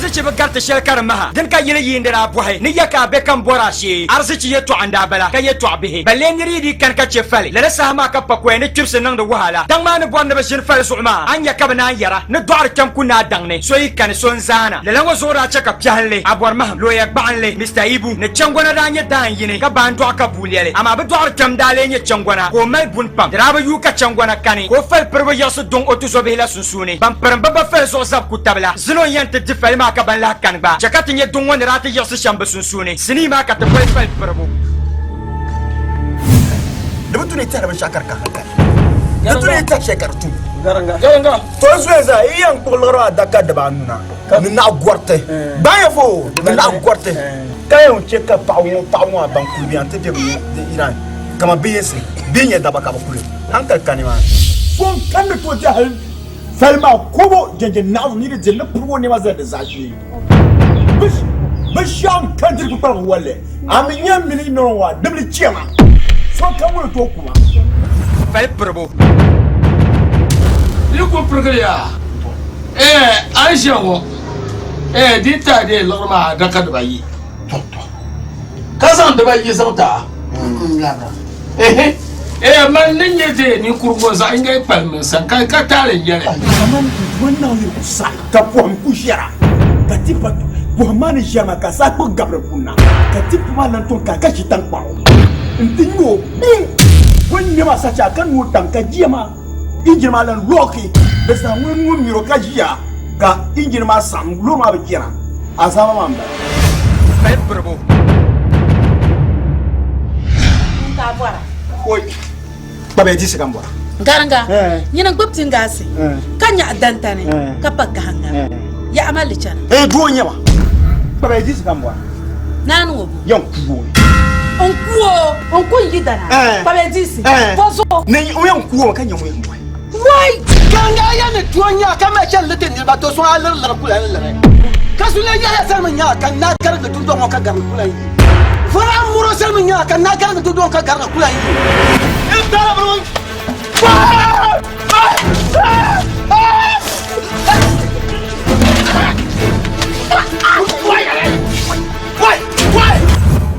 Arizichi bi gariti shɛli ka di maha, dini ka yili yiindi daa bɔhi ni ya ka a be ka m bɔri a shee. Arizichi yɛtɔɣa n-daa bala ka yɛtɔɣ bihi ban lee niri yi dii kani ka che fali. Lala saha maa ka pakoya ni kpibisi niŋdi wahala. Daŋ maa ni bɔri ni bɛ ʒini fali zuɣu maa, a ni nya ka bɛ naan yɛra ni dɔɣiri kpɛm ku naai daŋ ni, so yi kani so n-zaana. Lala ŋɔ zuɣu daa che ka piɛhinli, abɔrimahim, looya gbaɣinli, Mister Ibu, ni Changona daa nyɛ daan yini ka baa n-dɔɣi ka bua lɛli. Amaa bɛ dɔɣiri kpɛm daa lee nyɛ Changona ka o mali buni pam. Di daa bi yuui ka Changona kani ka o fali piribu yiɣisi duŋ o tuzɔbihi la sunsuuni. Ban pirim bɛ ba fali zuɣu zabi ku tabi la, zino n-yɛn ti di fali maa ka ban lahi kani gba chɛ ka ti nya duŋ ŋɔ ni daa ti yiɣisi shɛm bɛ sunsuuni. Sinii maa ka ti boli fali piribu. Di bi tu ni yi tɛhiri binshɛɣu ka di ka hankali. Di tu ni yi tɛhi shɛli ka di tum. To n zuya zaa yi yɛn kpuɣi liɣiri adaka dibaanu na ni naɣ gɔriti. Baŋya fo ni naɣ gɔriti. Ka yɛn chɛ ka paɣa ŋɔ paɣa ŋɔ a ban kuli bɛ yan ti bɛ bi Iran kaman bɛ yinsi bɛ nyɛ daba ka bɛ kuli hankali ka nimaani. So n kani ni tooi ti hali fali maa kobo jɛnjɛ naɣizu ni di diri ni pirigi o nɛma zali di zaashee. Binshɛɣu n kani diri kpukpaligu walli a mi nya m mini nɔrɔ ŋɔ a dimli chɛma so n kani ŋun ni tooi kuma. Fali piribu. Di ku pirigili ya, ɛɛ a ni ʒiya ŋɔ. Eh, di ta de liɣiri maa adaka dibayi. Ka zaŋ dibayi zaŋ ti a. Ehe. Eh, man ni nyɛ de ninkurigu ŋɔ zaɣ yinga yi kpalim n sani ka ka taali n nyɛli. Kaman ŋun niŋ yi ku saɣi ka pɔhim ku ʒiɛra, ka ti pa pɔhim maa ni ʒiɛri maa ka saa kpuɣi gabi di puuni na, ka ti pa maa lan tom ka ka ʒi taŋkpaɣu nti ŋme o bum. O ni ŋme maa sacha ka nooi tam ka jia maa injin maa lan lɔɔki bɛ zaŋ ŋun ŋun miri o ka ʒiya ka injin maa saɣim loori maa bi chana azaaba maa m-bala. Pali piribu. Ŋun ka a bɔra? Oi, kpabiya di sika m-bɔra. Gariŋga, nyini n-gbubi tingaasi ka nyaɣi dantani ka pa gahinga. Yaɣa ma li chana. Ee, doo n-nyɛ ma. Kpabiya di sika m-bɔra. Naa ni ŋɔ bo? Yɛn ku o. N ku o, n ku n yidana, kpabiya diisi, bɔ zuɣu? Ni o yɛn ku o ka nyɛ ŋun yɛn bɔhi. Wai! Gariŋga a yɛn ni tu o nya ka mali chɛli ni ti niriba to sɔŋ a liri liɣiri kula n liɣi. Ka zuliya yɛhaya sani mi nya ka naa garingi dundɔŋ ŋɔ ka garingi kula n yi. Vɔri a muro sani mi nya ka naa garingi dundɔŋ ka garingi kula n yi.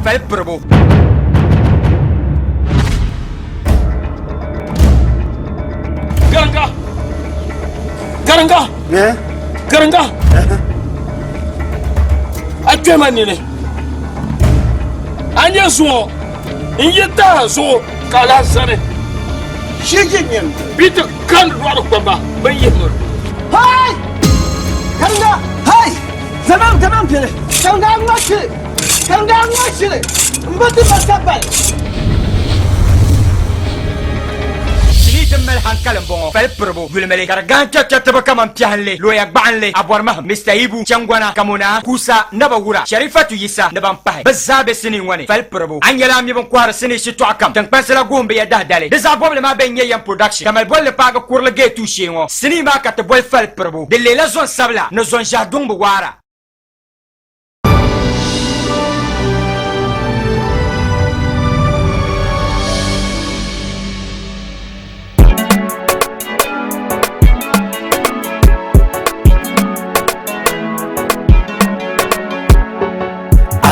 Fali piribu. Garinga! Garinga! Garinga! A kpɛma nini. A nyɛ zuŋɔ n yi taha zuɣu ka a lahi zani. Shiji nyɛm. Bi ti kandi dɔɣiri kpamba bɛn yihi miri. Hai! Garinga! Hai! Zamam zamam pili! Garinga ŋma shili! Garinga ŋma shili! M bi ti ma sagbali! Sinii din mali hankali m-bɔŋɔ, fali piribu, yulimili, ka di gahim kpɛrikpɛritiba kaman piɛhinli, looya gbaɣinli, abɔrimahim, Mister Ibu, Changwana, Kamonaa, Kusa, Naba Wura, Sharifatu Yisa ni ban pahi. Bɛ zaa be sinii ŋɔ ni, fali piribu. A ni nyɛla a mi bɛn kɔhiri sinii shitɔɣu kam, tiŋkpansi la guhim bɛ ya dahidali. Di zaɣ bɔbili maa bɛn nyɛ Yam Production, ka mali bolli paagi kurili geetuu shee ŋɔ. Sinii maa ka ti boli fali piribu. Di leela zɔn sabila ni zɔn ʒɛhi duŋ bi waara.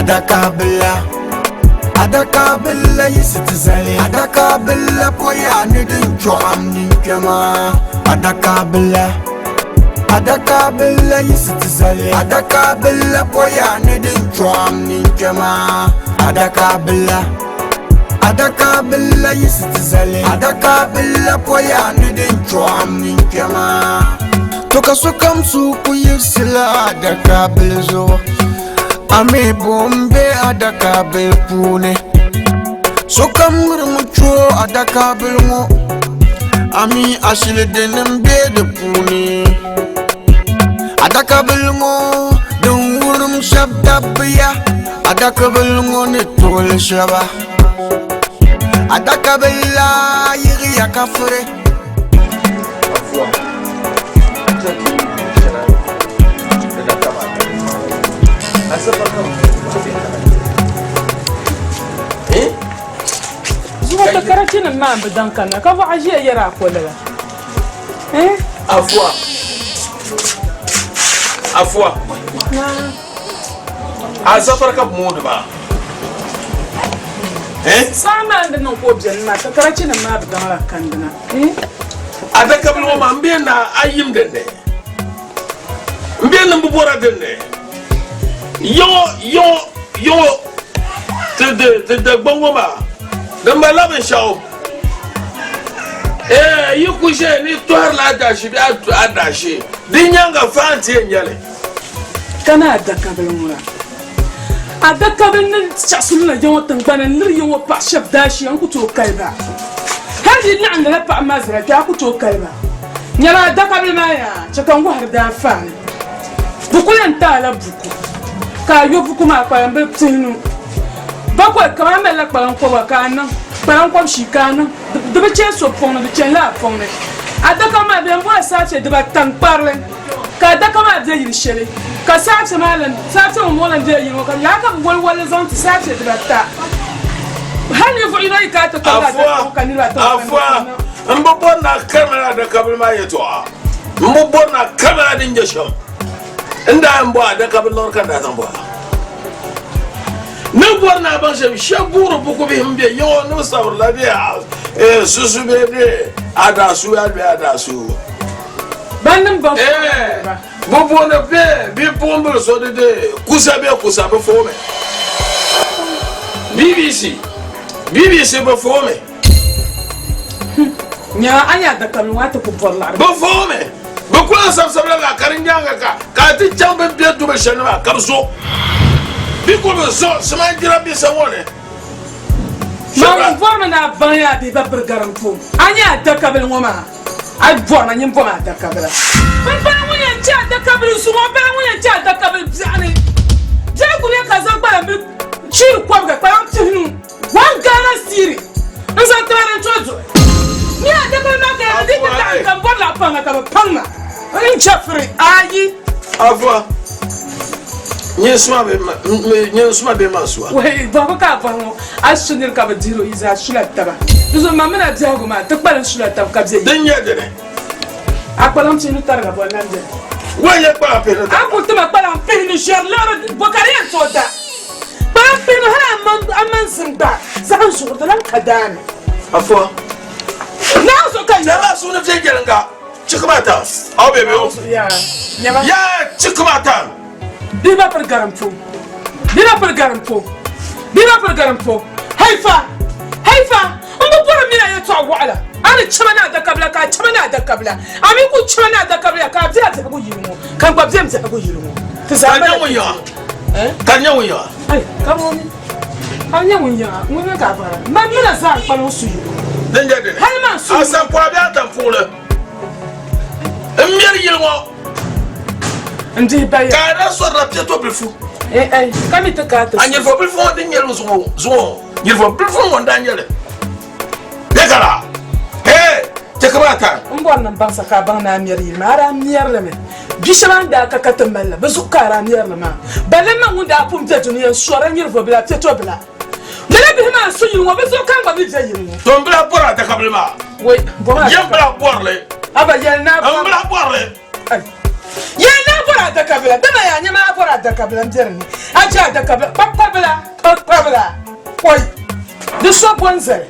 Adaka bila, adaka bila yiɣisi ti zali. Adaka bila poya ni din chɔɣim ninkpɛma. Adaka bila, adaka bila yiɣisi ti zali. Adaka bila poya ni din chɔɣim ninkpɛma. Adaka bila. Adaka bila yiɣisi ti zali. Adaka bila poya ni din chɔɣim ninkpɛma. To ka sokam suhu ku yiɣisila adaka bili zuɣu. A mi bo m-be adaka bili puuni. Sokam ŋirimi chuo adaka bili ŋɔ. A mi ashili dini m-be di puuni. Adaka bili ŋɔ din wurim shɛba dabbiya. Adaka bili ŋɔ ni tuɣili shɛba. Adaka bili la yiɣiya ka furi. Zuɣu ti karachinim maa m-bi daŋ kanna ka vɔɣu ʒiya yɛri a koli la. Afua. Afua. A safari ka bɛ mooni maa. Eh? Saa maa n di niŋ ka o beni maa ka karachinima maa bi daŋla kandina. Eh? Adakabili ŋɔ maa m be na a yim din ni. M be ni m bi bɔra din ni. Yiŋɔ yiŋɔ yiŋɔ ti di ti Dagbaŋ ŋɔ maa din malila binshɛɣu. Eh, yi ku ʒe ni tɔhirila adashi bee adashi di nyaaŋa faa nti yɛn nyɛ li. Kana adakabili ŋɔ la. Adakabili ni chaɣisili na ya ŋɔ tiŋgbani n-liri ya ŋɔ paɣ shɛb daashia n-ku tooi kali ba. Hal di laɣimdila paɣ maa zira kpe a ku tooi kali ba. Nyama adakabili maa yaa chɛ ka n wɔhiri daanfaani. Bɛ ku lan ti a la buku, ka a yo buku maa kpalambil pihinu. Bakɔi kam a malila kpalaŋkɔbiga ka a niŋ kpalaŋkɔbishii ka a niŋ di bi chani so pɔŋ ni, di chanila a pɔŋ ni. Adaka maa bɛ ni bɔri saafia dibata n-kpari li, ka adaka maa be yili shɛli, ka saafia maa lan, saafia ŋɔ ŋɔ lan bela yili ŋɔ, ka lala ka bɛ woli woli li zaŋ ti saafia dibata. Hal ninvuɣ yino yi kana ti kabigi adaka ŋɔ ka niriba ata ŋɔ Afua, m bi bɔri ni a karimla adakabili maa yɛtɔɣa. M bi bɔri ni a karimla din je shɛm. N daa yɛn bɔ adakabili liɣiri ka n daa zaŋ bɔ a. Ni bɔri ni a baŋ shɛm, shɛb guuri buku bihi m-be yiŋɔ ni bɛ sabirila bɛ susu bee bɛ adaasu yaa bɛ adaasu. Ban nim ban Eh, bɛ booni bɛ bipuɣimbila so di di kusa bɛ kusa bɛ foomi. BBC, BBC bɛ foomi. Nya a nya adakabili ŋɔ a ti ku bɔri laɣiri. Bɛ foomi. Bɛ kuli sabisabila la ka di nyaaŋa ka ka a ti chaŋ bɛ ni be dubu shɛli ni maa ka bɛ zo. Bɛ kuli bi zo Siman jirambisa ŋɔ ni. Maa ŋun bɔrimi ni a baŋ yaa bɛ ba biri garimpuŋ. A nya adakabili ŋɔ maa a bɔrimi nyin bɔmi adakabila. Bin pala ŋun yɛn chɛ adakabili zuŋɔ bala ŋun yɛn chɛ adakabili biɛɣuni. Biɛhigu bɛ ka zaŋ kpalaŋ bili chiiri kɔbiga kpalaŋ pihinu. One Ghana cedi n zaŋ tiba din tooi duɣi. Ni a dikpuni maa ka yɛli di ti laɣim ka m bɔri laɣ paŋ ma ka bɛ paŋ ma n chɛfiri ayi. Afua, nyini suma bee ma, nyini suma bee man sua? Wɛi, bɔhigu ka a bɔhi ŋɔ, a su niri ka bɛ dihir o yi zaa sula taba. Di zuɣu ma mini a biɛhigu maa ti kpalim sula taba ka bɛ yi. Din nyɛ dini? A kpalaŋ pihinu tariga bɔ n-lan beni? Wɛi nyɛ kpalaŋ pihinu tariga? A ku ti ma kpalaŋ pihinu ʒiɛri liɣiri bɔ ka di yɛn tooi da? Kpalaŋ pihinu hal a maŋ zim gba zahim zuɣu di lan ka daa ni. Afua. Naa zuɣu ka yɛli. Lala suuni viɛnyɛliŋga chikimata aw bɛ o. Yaa chikimata. Bihi ba piri garimpo. Bihi ba piri garimpo. Bihi ba piri garimpo. Haifa! Haifa! N bi bɔri m mini a yɛtɔɣ wɔɣila. A ni chɛ ma ni adakabila ka a chɛ ma ni adakabila. A mi ku chɛ ma ni adakabila ka a be a biɛhigu yili ŋɔ, ka n gba be m biɛhigu yili ŋɔ. Ti zaa mali Ka yiŋa. Ka nyɛ ŋun yiŋa. Ai, ka ŋun ka nyɛ ŋun yiŋa, ŋun mi ka a bɔra. Man mina zaa n kpalim su yili ŋɔ. Din nyɛ dini. Hal man su A sampɔɣu bee a tampuɣili n mɛri yili ŋɔ. N dihi baya. Ka a daa sɔrila piɛto bilifu. Eh, eh, ka mi ti ka a ti A nyilifo bilifu ŋɔ din nyɛli zuŋɔ zuŋɔ nyilifo bilifu ŋɔ n daa nyɛli. Bɛ kara. Hey, chɛ ka ba tar. N bɔri ni n baŋsa ka a baŋ ni a mɛri yili maa, a daa mɛri li mi. Bi shɛba a ni daa ka ka ti mali la, bɛ zuɣu ka a daa mɛri li maa. Balle ma ŋun daa pun be dunia n-sɔri nyilifo bila piɛto bila. Lala bihi maa n-su yili ŋɔ, bɛ zuɣu ka n gba mi be yili ŋɔ. To m bila bɔri adakabili maa. Wei, bɔmi adakabili. Yɛn bila bɔri li. Aba, yɛli ni a bɔri. M bila bɔri li. Ai. Yɛli ni a bɔri adakabila, dama yaa nyama a bɔri adakabila m-be di ni. A je adakabila, kpakpabila, kpakpabila, oi! Di so bɔnzali.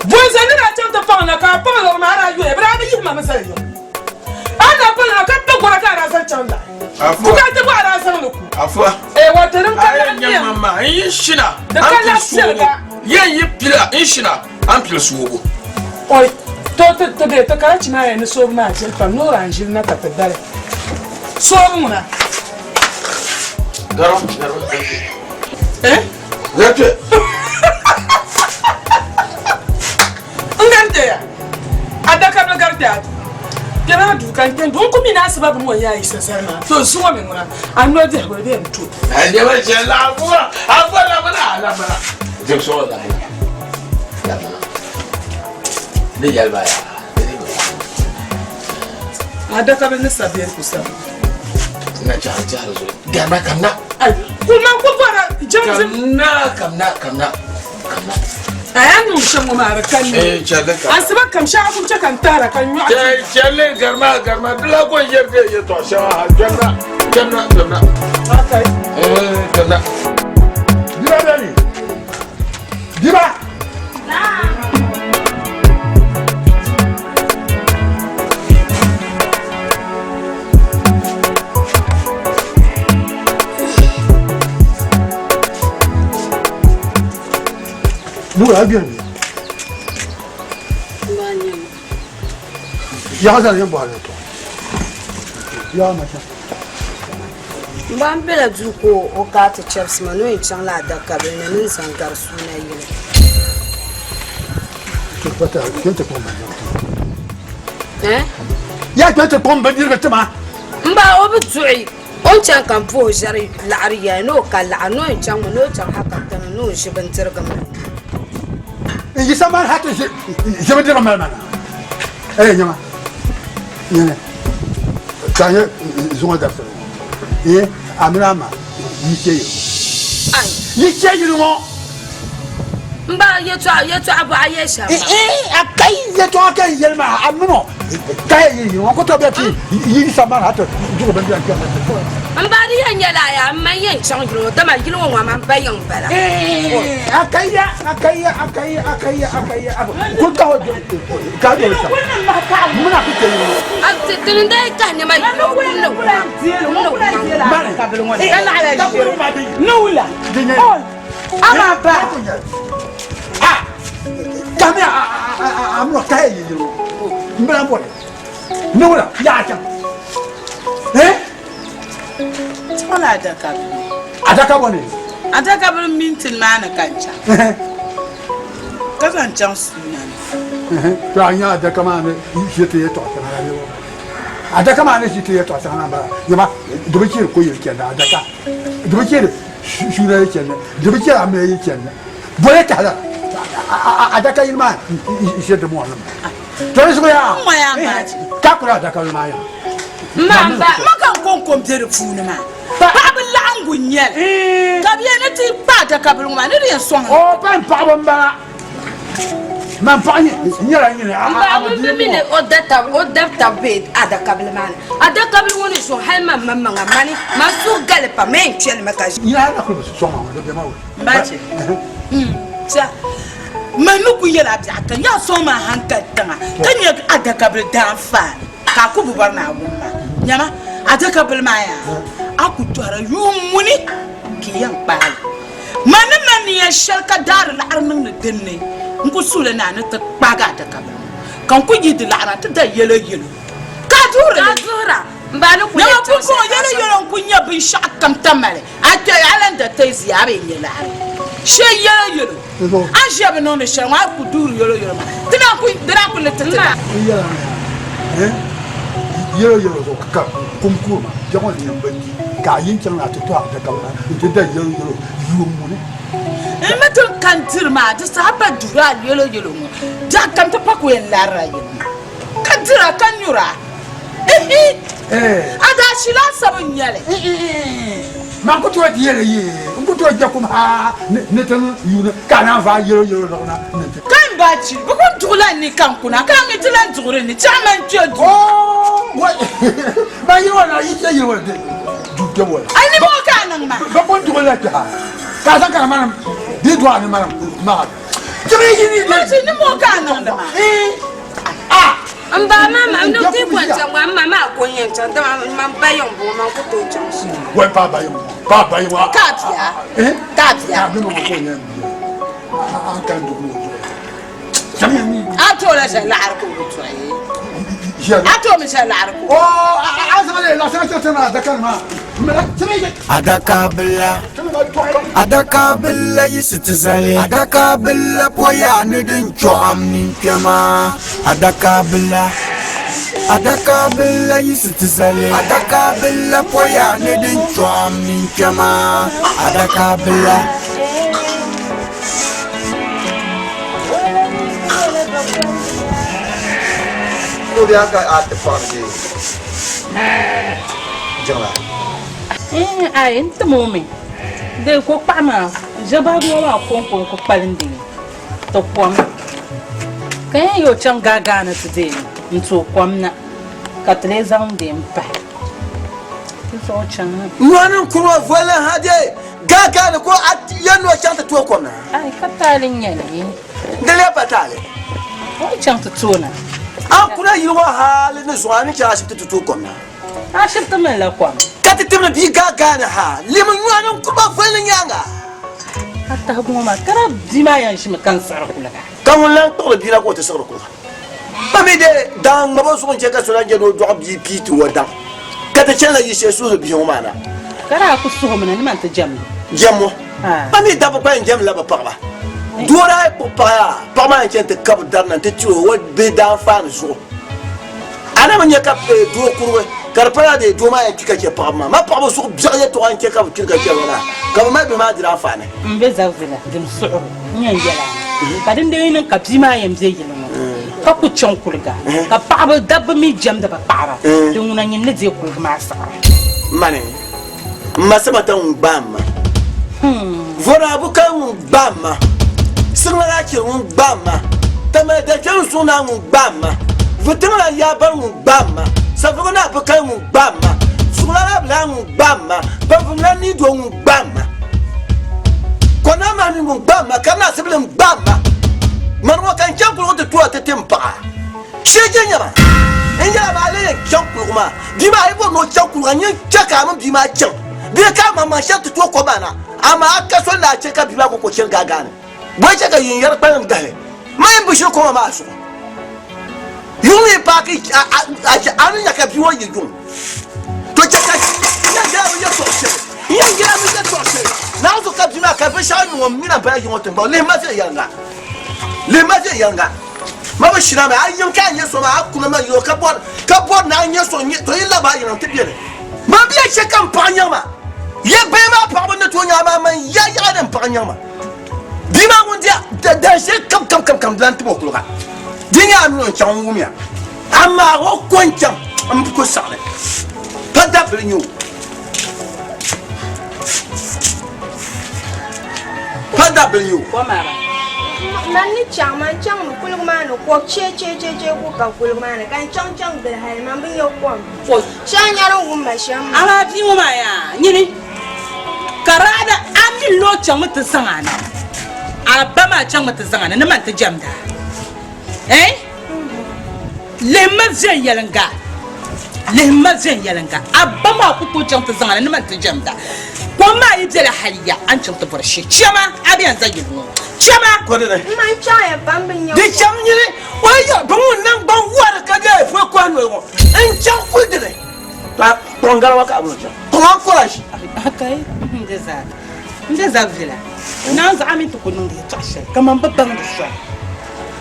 Bɔnzali ni daa chaŋ ti paŋ na ka a paŋ liɣiri maa, a daa yoya, bɛ daa bi yihi ma mi zali yiŋ. A ni daa paŋ na ka pa gɔra ka a daa zaŋ chaŋ lahi. Bukaata bɔ a daa zaŋ li ku. Afua. Ee, wato din ka A laɣim yɛn nyɛ niɛm. ma maa, n yi shina, Di a ka ni pili laɣim soobu. piɛliga. Yɛn yi pila, n shina, a ni pili soobu. Oi, to ti ti be ti karachi maa yɛn ni soobu maa viɛli pam, noori a ni ʒili na ka ti dali. Soobu ŋuna. Garim, garim. Eh? Gari kpe. N gariti ya. Adaka bi gariti a kpɛma a duu ka n kpɛ n ku mi ni asiba bini ŋɔ yaa yisa zali maa to zuŋɔ mi ŋuna a noli biɛhigu di bee n to. Nɛma shɛli la afuwa afuwa lamina lamina jibisi ŋɔ lamina lamina ni yɛli ba yaa. Adaka bi ni sabiri ku sabi. Na chahari chahari zuɣu garima kamna. Ai kuma ku bɔra jɛm Kamna kamna kamna kamna. A yaa niŋ shɛm ŋɔ maa di ka ni. Eh, chɛli ka. Asiba kam shɛŋa ku chɛ ka n tahira ka n nyɔɣu Chɛli garima garima di lahi ko n yɛri bɛ yɛltɔɣa shɛŋa ha jɛmda. Kpɛmna, kpɛmna. Okay. Eh, kpɛmna. Diba bɛni. Diba. Nura a bɛni. Yaɣa zaa yɛn bɔhiri tɔ. Yaɣa ma chaŋ. M ba m-bela duu ka o kaai ti chɛbisi ma ni o yɛn chaŋla adakabili ni ni n-zaŋ gari suuna yili. Ya kpɛ ti kpɔŋ bindirigu ti ma. M ba o bi duɣi o ni chaŋ ka m puhi o ʒɛri laɣiri yɛli ni o ka laɣiri ni o yɛn chaŋmi ni o chaŋ hakatini ni o ʒi bindirigu mali. N yisa mali ha ti ʒi bindirigu mali ma na. Ee nyama nyini ka nyɛ zuŋɔ dabisili ŋɔ ee a mini a ma yi chɛ yili ŋɔ yi chɛ yili ŋɔ. M ba yɛtɔɣa yɛtɔɣa bɔ a yɛli shɛm maa. A kai yɛtɔɣa ka n yɛli maa a mini o ka yɛ yi yili ŋɔ ku tooi bɛ ti yi sambani ha ti duɣi bindira n-kpɛri na ti. M ba di yɛn nyɛla a yaa m ma n-yɛn chaŋ yili ŋɔ dama yili ŋɔ ŋɔ man ba yiŋ m-bala. A kai ya a kai ya a kai ya a kai ya a kai ya kuli ka o ka doli sa muna ku chɛ yili ŋɔ. Ti ni daa yi kahi nɛma yili ŋɔ kum ni kum. Nuwula. Ama ba. Kami a muna ka yɛ yili ŋɔ n bala bɔli nuwula yaa chaŋ. Eh? Chaŋla adakabili. Adaka bɔ ni? Adakabili mintin maa ni ka n chaŋ. Ka zaŋ chaŋ suuna ni. To a nya adaka maa ni ʒi ti yɛtɔɣa shɛŋa la bee? Adaka maa ni ʒi ti yɛtɔɣa shɛŋa la m-bala. Nyama, di bi cheri ko yili chandi adaka. Di bi cheri suuna yi chandi. Di bi cheri amiliya yi chandi. Boli tahila adaka yili maa ʒiri di mɔɣili maa. To di zuɣu yaa ka kuli adaka yili maa yaa. Ma ka n kɔŋko m-be di puuni maa. Paɣaba laɣingu n-nyɛ li. Ka bɛ yɛn ni ti kpa adaka bili ŋɔ maa ni di yɛn sɔŋ li. O pa n paɣaba m-bala. Man paɣa nyɛla nyini. M ba ŋun bi mi ni o dabi tab be adakabili maa ni. Adakabili ŋɔ ni zuɣu hali man maŋmaŋa mani man suhu gali pam ma yɛn kpɛli mi ka ʒi. Nyini hali na kuli bi sɔŋ ma ŋɔ di bɛ ma wuli. Mbache, tia, man ni ku yɛl a biɛɣu ka nya sɔŋ ma hankali tiŋa ka nya adakabili daanfaani ka a ku bi bɔri ni a wum ma. Nyama, adakabili maa yaa, a ku tɔhira yuun muni ka yi yɛn kpaai li. Man ni mali nia shɛli ka daari laɣiri niŋdi din ni, n ku suhila ni a ni ti kpaagi adakabili ŋɔ ka n ku yi di laɣiri na ti da yɛloyɛlo ka a duhiri li. Nyama, pumpɔŋɔ yɛloyɛlo n-ku nyɛ binshɛɣu kam tamali. A kpe a lan da tɛi zia a bi nya laɣiri shee yɛlo yɛlo. A ni ʒiya bi niŋdi shɛli ŋɔ a ku duhiri yɛlo yɛlo maa. Di naan ku di naan ku ni ti ti na. N yɛla mi ha, eh, yɛlo yɛlo zuɣu ka kum kuri ma, biɛɣu ŋɔ ni yɛn bi di ka a yin chaŋ na ti tɔhi adaka maa nti da yɛlo yɛlo yuun muni. N mi ti ni kan diri maa di saha pa duhiri a yɛlo yɛlo ŋɔ biɛɣu kam ti pa ku yɛn larila yɛlo maa ka dira ka nyura. Ihi! A daa shi laasabu n-nyɛ li. Man ku tooi di yɛli yi, n ku tooi je kum ha ni ti niŋ yuuni ka a naan vaai yɛlo yɛlo liɣi na ni ti. Ka n ba chi, bɛ ku duɣila n ni ka n kuna, ka a mi ti lan duɣiri n ni chaɣ man kpe duu. Oo, wai! Man yili wa na yi kpe yili wa di duu kpɛbu wala. A ni moo ka a niŋ maa? Bɛ pun duɣili la kpe ha, ka a zaŋ kana manim bee duɣa ni manim maa. Ti mi yi ni. Man chi ni moo ka a niŋdi maa? N ba maa ma ni ti ko chaŋ ŋɔ, m ma maa ko n-yɛn chaŋ, dama man ba yiŋ bɔŋɔ, man ku tooi chaŋ shɛli. Wai pa ba yiŋ pa ba yiŋ Ka a bia? Ka a bia? A mi ma ko n-yɛn bia. A kan duɣu o zuɣu. Chamiya mi. A tooi la shɛli laɣiri ka o bi tɔhi. A tooi mi shɛli laɣiri ka o. Oo, a zaŋ li la shɛŋa chaŋ ti na adaka ni maa. Adakabila, adakabila yisi ti zali. Adakabila poya ni din chɔɣim ninkpɛma. Adakabila, adakabila yisi ti zali. Adakabila poya ni din chɔɣim ninkpɛma. Adakabila. O bɛ ka a ti paɣa ni jiŋla. Ai n tim o mi di ko kpaɣa maa ʒe bahigu ŋɔ maa kɔŋko n ku kpalim di ti kom ka yɛn yi o chaŋ gaagaa ni ti deei n tooi kom na ka ti lee zaŋ di n pahi. Nyɔni n kuri o voli ha de gaagaa ni ko a yɛn ni o chaŋ ti tooi kom na. Ai ka taali n nyɛli. Di lee pa taali. O ni chaŋ ti tooi na. A kura yili ŋɔ hali ni zuɣu a ni chaŋ ashibiti ti tooi kom na. Ashibiti mini la kom. Ka ti tibili bia gaagaa ni ha limi nyɔni n kuri ba voli ni nyaaŋa. A tahigu ŋɔ maa ka daa bia maa yɛn ʒimi ka n siɣiri kuliga. Ka ŋun lan kpuɣili bia la ka o ti siɣiri kuliga. Ba mi dee daa ŋmab o zuɣu n-chɛ ka so lan je ni o dɔɣi bia pii ti o daŋ, ka ti chanila yi shee suhiri bihi ŋɔ maa na. Ka daa ku suhimi na ni man ti jɛm li. Jɛmmo. Ba mi dabba gba yɛn jɛmdila bɛ paɣiba. Doo daa yi kpuɣi paɣa yaa, paɣa maa yɛn chani ti kabi dari na nti ti o o bihi daanfaani zuɣu. A na bi nya ka doo kurigi ka di pala dee doo maa yɛn kpi ka chɛ paɣiba maa. Ma paɣiba zuɣu biɛɣu yɛtɔɣa n-chɛ ka bɛ kpiri ka chɛri ba maa, ka bɛ mali bihi maa diri anfaani. M be Zagzila din suɣiri n yɛn yɛl a ni, ka din dee niŋ ka bia maa yɛn be yili ŋɔ ka ku chaŋ kuliga, ka paɣiba dabba mi jɛmdi bɛ paɣiba, din ŋuna nyin ni deei kuliga maa siɣiri. Mani, m ma Samata ŋun gbaai m ma, Vorabu-Kai ŋun gbaai m ma, Siŋlala Achiri ŋun gbaai m ma, Tamale Dakpɛm Suŋ Naa ŋun gbaai m ma, Vutiŋla Yaabari ŋun gbaai m ma, Savelugu Naa Bukai ŋun gbaai m ma, Suŋlala Abilaa ŋun gbaai m ma, Banvumla Niidoo ŋun gbaai m ma, Kɔnaa Mahami ŋun gbaai m ma, Karina Asibili n-gbaai m ma. Mani ŋɔ ka n chaŋ kuligu ti tooi ti ti m paɣa. Shee je nyama, n yɛla maa a lee yɛn chaŋ kuligu maa. Bia maa a yi bɔri ni o chaŋ kuligu a nyin chɛ ka a mini bia maa chaŋ bee ka a maŋmaŋ shɛli ti tooi kom maa na, amaa a ka soli ni a chɛ ka bia maa kɔŋko chani gaagaani. Bɔ n-chɛ ka yin yɛri kpalim gahi ma yɛn bi ʒiri koma maa zuɣu? Yuŋ mi paaki a ni nya ka bia ŋɔ yi yuŋ. To chɛ ka n yɛn yɛla bɛ yɛtɔɣ shɛli, n yɛn yɛla bɛ yɛtɔɣ shɛli Naawuni zuɣu ka bia maa ka binshɛɣu niŋ o m mina bala yi ŋɔ tiŋgbɔŋ lihi ma viɛnyɛliŋga, lihi ma viɛnyɛliŋga. Ma bi shina mi, a yiŋ ka a nya so maa, a kuna ma yino ka bɔri, ka bɔri ni a nya so n-nyɛ, to yi labi a yiŋa nti beni. Ma bi yɛn chɛ ka m paɣa nyaŋ ma. Ya bihi maa paɣiba ni tooi nyaŋ a maa, man ya yaɣa ni m paɣa nyaŋ ma. Bia maa ŋun di a daanshee kam kam kam kam dilan tim o kuliga. Di nyɛ a min o n-chaŋ n wumya, amaa o ko n-chaŋ m bi ku saɣili, pa dabili n-nyɛ o. Pa dabili n-nyɛ o. Man ni chaŋ, man chaŋmi kuliga maa ni ko chee chee chee chee ku ka kuliga maa ni ka n chaŋ chaŋ gili hali man bi nya kom. Shɛŋa nya din wum ma shɛm maa. Amaa bia ŋɔ maa yaa nyini ka raada a mi ni o chaŋmi ti zaŋ a na, a ba maa chaŋmi ti zaŋ a na ni man ti jɛmd a. Eh? Lihimma viɛnyɛliŋga, lihimma viɛnyɛliŋga, a ba maa ku tooi chaŋ ti zaŋ a na ni man ti jɛmd a. Kom maa yi bela haliya, a ni chaŋ ti bɔri shee. Chama, a bɛn za yili ŋɔ. Chama! Man chaŋya pam bi nya Di chaŋ nyini o yi yɛli bɛ ŋun naŋgban wɔri ka deei pɔi kɔhi noli ŋɔ n-chaŋ kuli dini. Pa kpuɣim garawa ka a bɔri chaŋ. Kpuɣim a kɔra ʒi. Akai, n de zaa, n de zaa viɛla. Naan zuɣu a mi ti ku niŋdi yɛtɔɣ shɛli kaman bi baŋdi soli.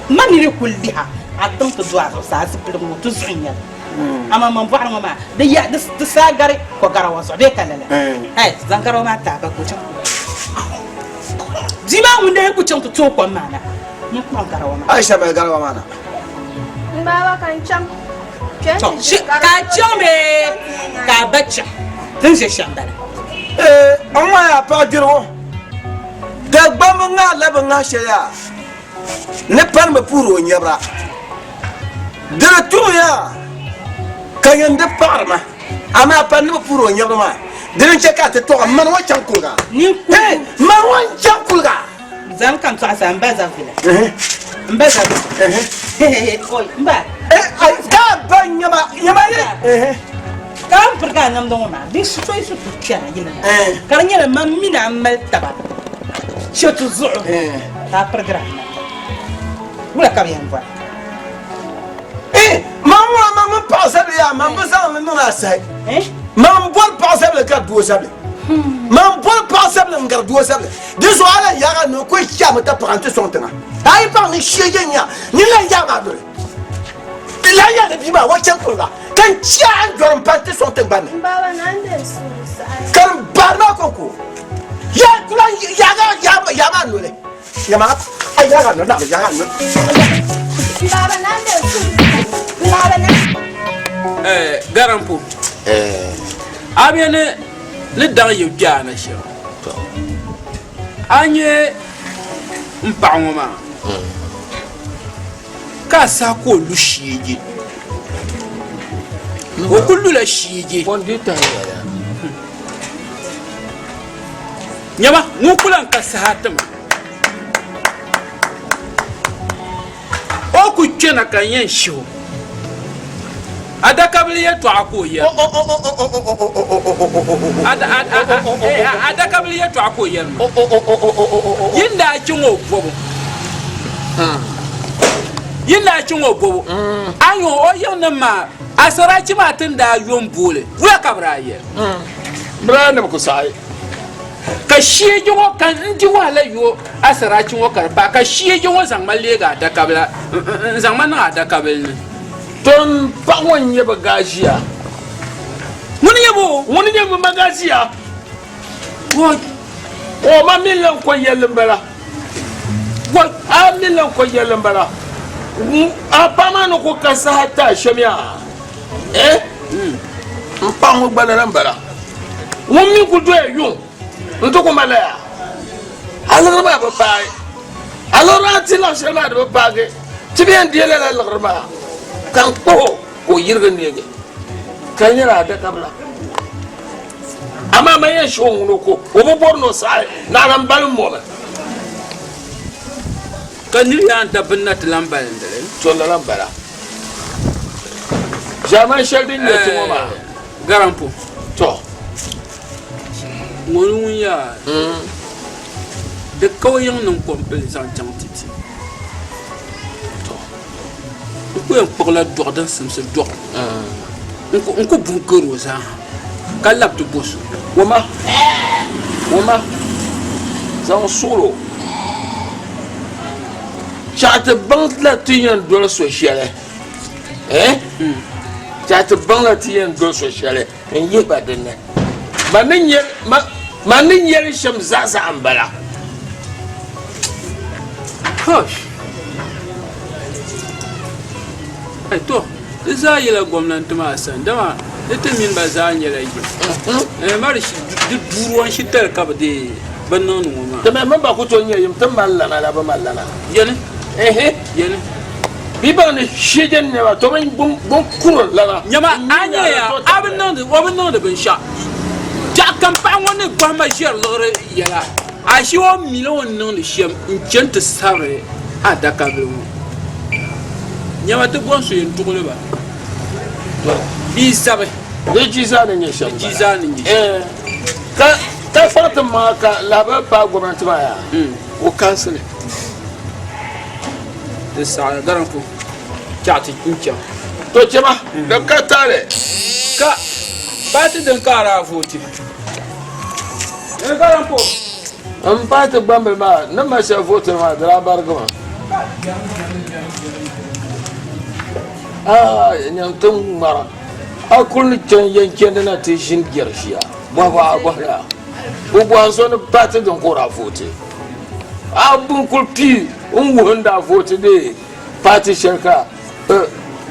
Ma mi di kuli liha a tiŋ ti du a zuɣusaa zipiligu ŋɔ ti zuɣu n-nyɛ li. Amaa man bɔɣiri ŋɔ maa di ya di saa gari ko garawa zuɣu bee ka lala. Hai, zaŋ garawa maa ti a ba ka o chaŋ ti Bia maa ŋun daa yi ku chaŋ ti tooi kom maa na, nyin kpuɣim garawa maa. Aisha mali garawa maa na. M baaba ka n chaŋ. To, ka a chaŋ bee ka a ba chaŋ? Ti ni ʒe shɛm bala. Ee, n ŋɔ yaa paɣ dirigu. Dagbamba ŋahirila bɛ ŋahi shɛli yaa ni pani bi puhiri o nyɛbira. Di di tuhiya ka yɛn di paɣiri ma, amaa pani ni bi puhiri o nyɛbiri maa, dini n-chɛ ka a ti tɔɣi mani ŋɔ chaŋ kuliga. Hey, mani ŋɔ n-chaŋ kuliga. Zaŋ ka n tɔɣisi a, m ba Zavila. M ba Zavila. Oi, m ba. Ka a ba nyɛma, nyɛma yi. Ka a ni pirigi a namda ŋɔ maa, bɛ so yi so ti kpɛra yili na, ka di nyɛla man mini a mali taba chɛ ti zuɣu, ka a pirigiri a namda. Wula ka bɛ yɛn bɔri? Man ŋuna man mini paɣa zabili yaa, man bi zaŋ li niŋ a sahi. Man bɔri paɣa zabili gari doo zabili. Man bɔri paɣa zabili n-gari doo zabili. Di zuɣu a lan yaag a nuu ka o chɛ a mi ta paɣa nti sɔŋ tiŋa. A yi baŋ ni shee yɛn nya, nyin lan yaag a noli. Di lan yɛli ni bia maa o chɛ kuliga ka n chɛ a n dɔri m-pa nti sɔŋ tiŋgbani ni. Ka n baari maa kɔŋko yaa ku lan yaag a yaa maa noli. Yɛma a yaag a noli naɣila yaag a noli. Garampo, a be ni ni daŋ yi kpe a na shɛm, a nya m paɣa ŋɔ maa ka a saha ka o lu sheegi. O kuli lula sheegi. Nyama, ŋun ku lan ka saha ti ma. O ku kpɛna ka n yɛn shihi o. Adakabili yɛtɔɣa ka o yɛri ma. Adakabili yɛtɔɣa ka o yɛri ma. Yi ni daa chaŋ o bɔbu, yi ni daa chaŋ o bɔbu, a ni o yiŋnim maa asarachi maa ti ni daa yo m-booli, wula ka bɛ daa yɛli? Bɛ daa ni bi ku saɣi. Ka sheegi ŋɔ ka n di wahala yo asarachi ŋɔ ka di paai, ka sheegi ŋɔ zaŋ ma leegi adakabila, n-zaŋ ma niŋ adakabili ni. To m paɣ ŋɔ n-nyɛ bɛ gaaʒia. Ŋuni n-nyɛ bɛ o? Ŋuni n-nyɛ bɛ ma gaaʒia. O ma mi lan ko yɛlli m-bala. A mi lan ko yɛlli m-bala. A paɣ maa ni ku ka saha ti a shɛm yaa? Eh? M paɣ ŋɔ gba lala m-bala. Ŋun mi ku doya yuŋ nti ku ma laya. A liɣiri maa bi paai. A liɣiri a ti laɣ shɛli maa di bi paagi. Ti bi yɛn deei lala liɣiri maa ka n kpuɣ o ka o yirigi neegi ka di nyɛla adakabila. Amaa man yɛn shihi o ŋun o ko, o bi bɔri ni o saɣi naɣila m balim momi. Ka nir yaan dabba na ti lan balindi li. To lala m-bala. Ʒiɛmani shɛli din nyɛ ti ŋɔ maa. Garampo. To. Ŋɔ ni ŋun yaa di ka o yiŋ niŋ kom pili zaŋ chaŋ ti ti. To. N ku yɛn kpuɣila dɔɣu din simsi dɔɣu. N ku bu n-kari o zaaha ka labi ti bo so. Wama, wama, zaŋ suɣil o. Chaɣ ti baŋ la ti yɛn doli so shɛli, eh? Chaɣ ti baŋ la ti yɛn doli so shɛli n-yihi ba din ni. Man ni nyɛ li shɛm zaɣizaɣi m-bala. Hush! Ai to, di zaa yila gomnanti maa sani, dama di ti mini ba zaa nyɛla yim. Eh, ma di duuruwa n-shitali ka bɛ deei bɛ niŋdi ŋɔ maa. Ti mi mini ba ku tooi nyɛ yim, ti mali lana la bɛ mali lana. Yɛli, Ehe. Yɛli. Bɛ baŋ ni shijin nɛma, to bɛ bin kuri lana. Nyama, a nya ya, a bi niŋdi, o bi niŋdi binshɛɣu. Biɛɣu kam paɣa ŋɔ ni bɔhi ma ʒiɛri liɣiri yɛla, ashi o mila o ni niŋdi shɛm n-chani ti sabiri adakabili ŋɔ. Nyama, ti bɔhi so yɛn duɣili ba bee zabi. Di ji zaa ni nyɛ shɛm Di ji zaa ni nyɛ shɛm. Ka ka kpaŋ ti maŋa ka lahabali paai gomnanti maa yaa, o kansili. Di saɣi garinfu chaɣ ti n-chaŋ. To chɛma, di ka taali. Ka paati din ka a daa vooti. Ni garinfu. M paati gbambili maa ni mali shɛli vootiri maa di daa barigi ma. Aai nyam ti ŋmara a kuli ni chaŋ yɛn chandi na ti ʒini jɛri ʒiya bɔhibu a bɔhira o bɔhi so ni paati din ka o daa vooti a bini kuli pii n wuhi n daa vooti bee paati shɛli ka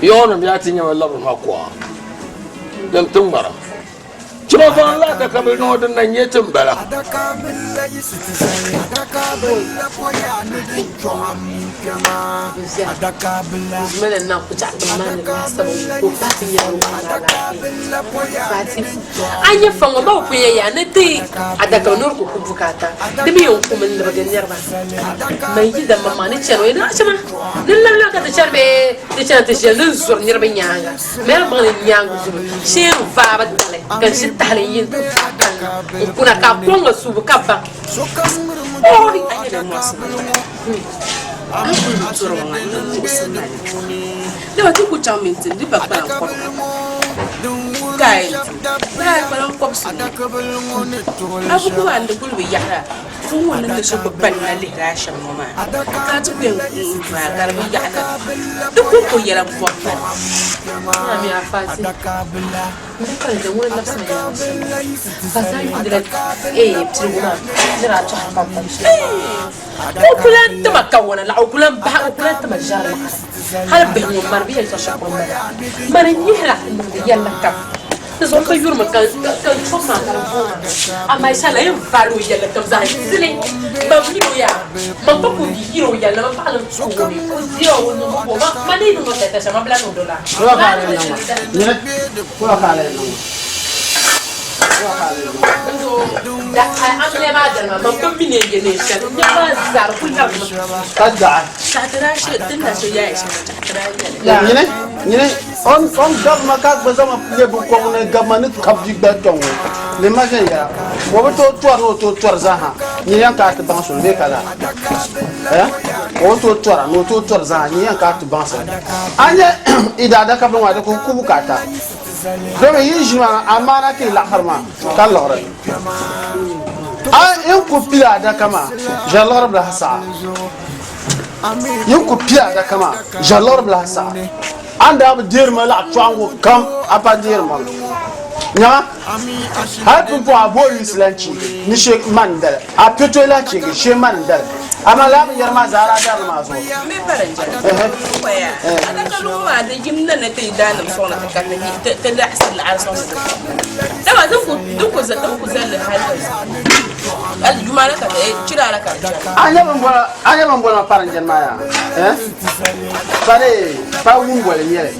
yɔɣunim yaa ti nyɛma labiri ma kuɣa din ti ŋmara. Chima vaŋ la adakabili ŋɔ din na nyɛ ti m-bala. A nyɛ fa ŋɔ ma bi pun yɛn yaa ni ti adakabili ni ku ku bukaata di mi yɛn kumi n-libigi niriba. Man yi dan maŋmaŋ ni chani o yɛn niŋ chima ni n labi labi ka ti chani bee ti chani ti ʒiɛli ni n zuri niriba nyaaŋa. Mɛri baŋ ni nyaaŋa zubu shee n vaabu dali ka n ʒi tahali n yi n-ti vaai kanna n kuna ka a kɔŋ ŋa suubu ka baŋ Ooi! A nyɛla mɔɣisi ni bala. A ni kuli bi tɔri ŋɔ n ni muɣisi ma li. Dama ti ku chaŋ mini ti di ba kpalaŋ kɔbiga. Ka a yɛn tu daa kpalaŋ kɔbisi ŋɔ. A buku maa n di kuli bi yaɣira. Puu ŋɔ ni ni so gbubi pali na lihiri a shɛm ŋɔ maa, ka a ti ku yɛn vaai ka di bi yaɣi na, di kɔŋko yɛla bɔbi pali. O ku lan ti ma kawana laɣa, o ku lan bahi, o ku lan ti ma ʒɛri laɣiri. Hali bihi ŋɔ mani bɛ yɛn chaŋ shikuru mani, mani n-nyihira n-niŋdi yɛlli kam. Di zuɣu m bi yurimi ka n chom maa ka di booi ma. Amaa yi saha la yɛn vaali o yɛlli kam zaa zili. Man mi o yaa, man gba ku yiri o yɛlli man paɣa ni tuui o ni o zia o niŋ o ma ma ni niŋ o shɛli shɛm man bi lahi niŋdi o laa. Da amiliya maa dali maa, man bi mi ni yɛn ye neen shɛli. N nɛma maa zaa di kuli labimi. Ka daɣi. Chaɣitira shɛ, din na so yaaya shɛli, chaɣitira nyɛli. Nyini, nyini, on on gabima ka gba zaŋma lɛ binkɔbigu ni gabima ni ka bia gbali tɔŋ ŋɔ. Lemma viɛnyɛla. O bi tooi tɔri ni o tooi tɔri zaaha. Nyini yɛn ka a ti baŋ suli bee ka laa? Eh? O bi tooi tɔra ni o tooi tɔri zaaha. Nyini yɛn ka a ti baŋ suli. A nya i daadaka bini maa di ku ku bukaata. Domi yi ʒini maa amaana ka yi laɣisiri maa ka liɣiri. A yi ku pili adaka maa ʒɛri liɣiri bi lahi saɣa. Yi ku pili adaka maa ʒɛri liɣiri bi lahi saɣa. A ni daa bi deeri ma laɣ chɔɣingu kam a pa deeri ma mi. Nyama, hal pumpɔŋɔ a boori yiɣisi lan cheegi ni she man n-dali, a piɛtoyi lahi cheegi she man n-dali. Amaa lala binyɛra maa zaa daa darili maa zuɣu. M mi parinjɛli. Paya, adaka luŋ maa di yim na ni ti yi daannim sɔŋ na ti ka ti laɣisiri laɣiri sɔŋdi ti. Dama din ku din ku din ku zali li hal ka hal yuma la ka di chira la ka di chana. A nya bɛn boli a nya bɛn boli ma parinjɛni maa yaa? Eh? Pa di pa wumboli n-nyɛ li.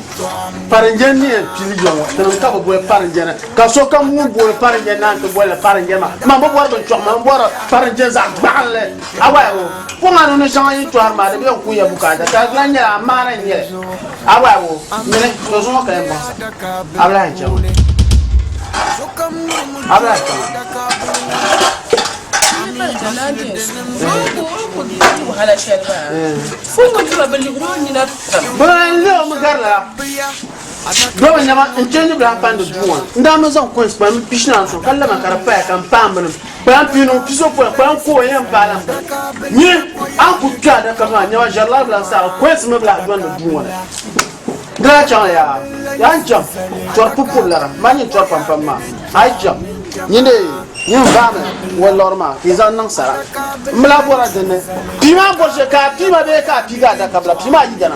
Parinjɛni ni yɛn pili ya ŋɔ, tinim ka bɛ boli parinjɛni, ka sokam ŋun booni parinjɛni naan ti boli li parinjɛni maa. Man bi bɔri binchɔɣu, man bɔri parinjɛni zaɣ gbaɣinli. Awai o, pɔŋa ni ni shɛŋa yi tɔhiri maa, di bi yɛn ku ya bukaata, ka di lan nyɛla amaana n-nyɛ li. Awai o, nyini, to zuŋɔ ka yɛn bɔŋsa. A bi lahi chaŋ. A bi lahi chaŋ. Bɛ lihiri o mi gari lala. Dɔba nyama n change bilahi pandi duu ŋɔ ni. N daa mi zaŋ coins kpalim pishinaanu sɔŋ ka lama ka di paya ka m paai bini kpalim pinu pisopɔin kpalim ko n yɛn paai la m bini. Nyini a ni ku kpe adaka maa nyama ʒɛri lala bilahi saɣiri coins mi bilahi dɔndi duu ŋɔ ni. Di daa chaŋ yaa yaa n chaŋ tɔri pupubu lara maa nyin tɔri pam pam maa a yi chaŋ nyin dee nyin vaami waliɣiri maa ka yi zaŋ niŋ sara m bi lahi bɔra dinni pii maa n bɔri shɛli ka a pii ma bee ka a piigi adaka bila pii maa yidana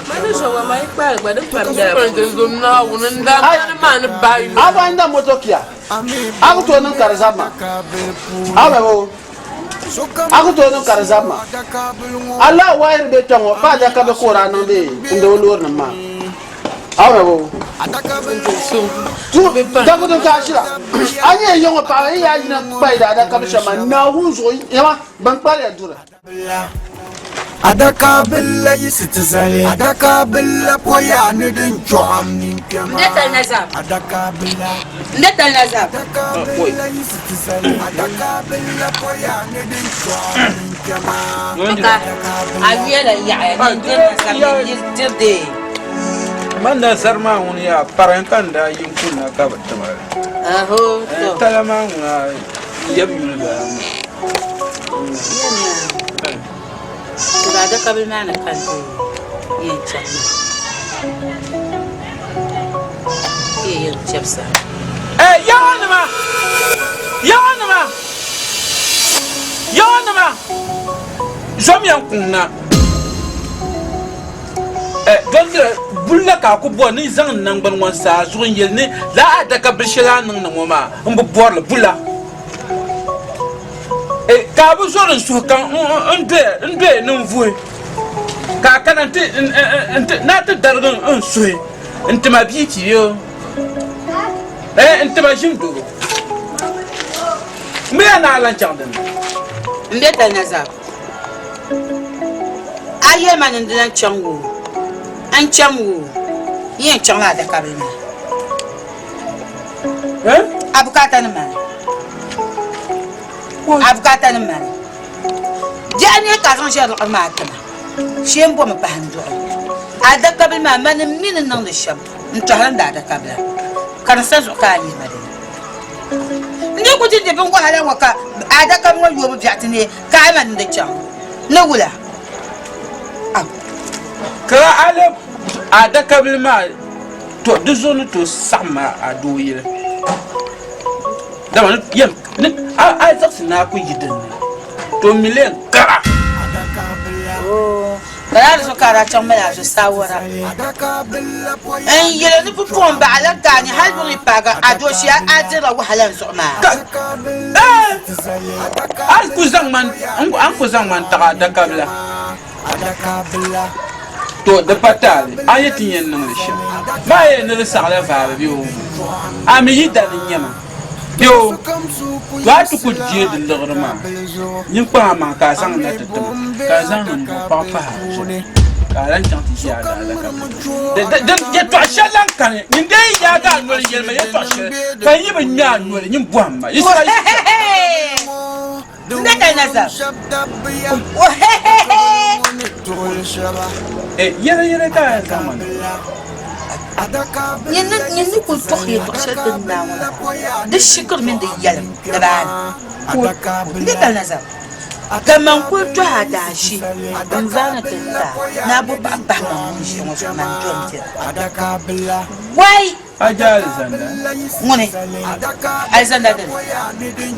a gba n da moto kia a ku tooi niŋ ka di zabi ma a bɛ bo a ku tooi niŋ ka di zabi ma a lahi waayiri bɛ kpɛ ŋɔ pa adaka bɛ ka o daa niŋ bee n di o loori nim maa a bɛ bo dagu din ka a ʒira a nyɛ yiŋɔ paɣaba yi yaa yina kpayi da adaka bi shɛm maa naawuni zuɣu yɛma ban kpariya duri Adaka billa yisi ti zali Adaka billa poya ni din chɔɣim ninkpɛma N tali na zab. Adaka billa N tali na zab. Adaka billa yisi ti zali Adaka billa poya ni din chɔɣim ninkpɛma Ka a yuya la yaɣiya ni diri na zab ni diri dee. Man nazari maa ŋuni yaa parin ka n daa yi n kunna ka bi tima li. Aho to. Tala maa ŋuna yɛbu yuli bala maa. Tiba adakabili maa ni ka n ti yɛn chaŋ maa ti yɛn chɛbisa. Yaɣanima! Yaɣanima! Yaɣanima! Zomiya n-kuŋ na. Dɔndira bulla ka a ku bɔri ni zaŋ n naŋgbani ŋɔ n-sa a zuɣu n-yɛli ni lala adaka bil shɛli a ni niŋdi ŋɔ maa m bi bɔri li bulla. Ka a bi zɔri n suhu ka n doya ni n vuhi, ka a kana ni a ti darigi n suhi n-ti ma bia ti yo, n-ti ma ʒim doro. M bi yɛn ni a lan chaŋ dinni. M be tali na zaa. A yɛli ma ni n di lan chaŋ woo, n chaŋ woo, n yɛn chaŋla adakabili maa. A bukaata ni mani. A bukaata ni mani. Biɛɣu ne ka a zaŋ ʒɛri liɣiri maa tima. Shee m-bomi pahi n duɣi. Adakabili maa mani m mi ni niŋdi shɛm n tɔhiri n daadakabila ka di sa zuɣu ka a yihi ma dini. N di ku ti di bin wahala ŋɔ ka adakabili ŋɔ yoobu biɛɣu ti neei ka a mani n di chaŋ ni wula? Ka a lɛbi adakabili maa To di zuɣu ni tooi saɣim ma a doo yili, dama ni yɛm ni a zaɣisi ni a ku yi din ni, to m mi lee n-kara. Oo, lala di zuɣu ka a daa chaŋ mali a zuɣu saawara n-yɛli ni pumpɔŋɔ m-baɣa la ka a ni hal yuŋ yi paagi a dooshee a dirila wahala n zuɣu maa. Ka a ni ku zaŋ ma n-taɣi adakabila. To di pa taali, a ni ti yɛn niŋ li shɛm maa yɛn ni di saɣila vaabu bee o vuui. A mi yi dali n-nyɛ ma. Yo, to a ti ku je di liɣiri maa, nyin kpaŋ a maŋ ka a zaŋ na ti ti ma, ka a zaŋ niŋ bo paɣ pahi a zuɣu, ka a lan chaŋ ti ʒi a daadaka din yɛtɔɣ shɛli lan kani. Nyin dee yi yaagi a noli yɛli ma yɛtɔɣ shɛli, ka n yi bi ŋme a noli, nyin bɔhim ma. Yɛriyɛri ka a yɛn zaŋ ma niŋ. Nyin ni kul tɔɣi yɛtɔɣ shɛli ti ni Naawuni maa, di shikiri mini di yɛlim ni baani. N di tali nazar, ka man kul tɔhi a daashee n-vaai ni ti ti a ni a bo paɣa pahi man ŋun ʒiya ŋɔ zuɣu man doli n-dira. Wai! A je alizanda? Ŋuni? Alizanda dini?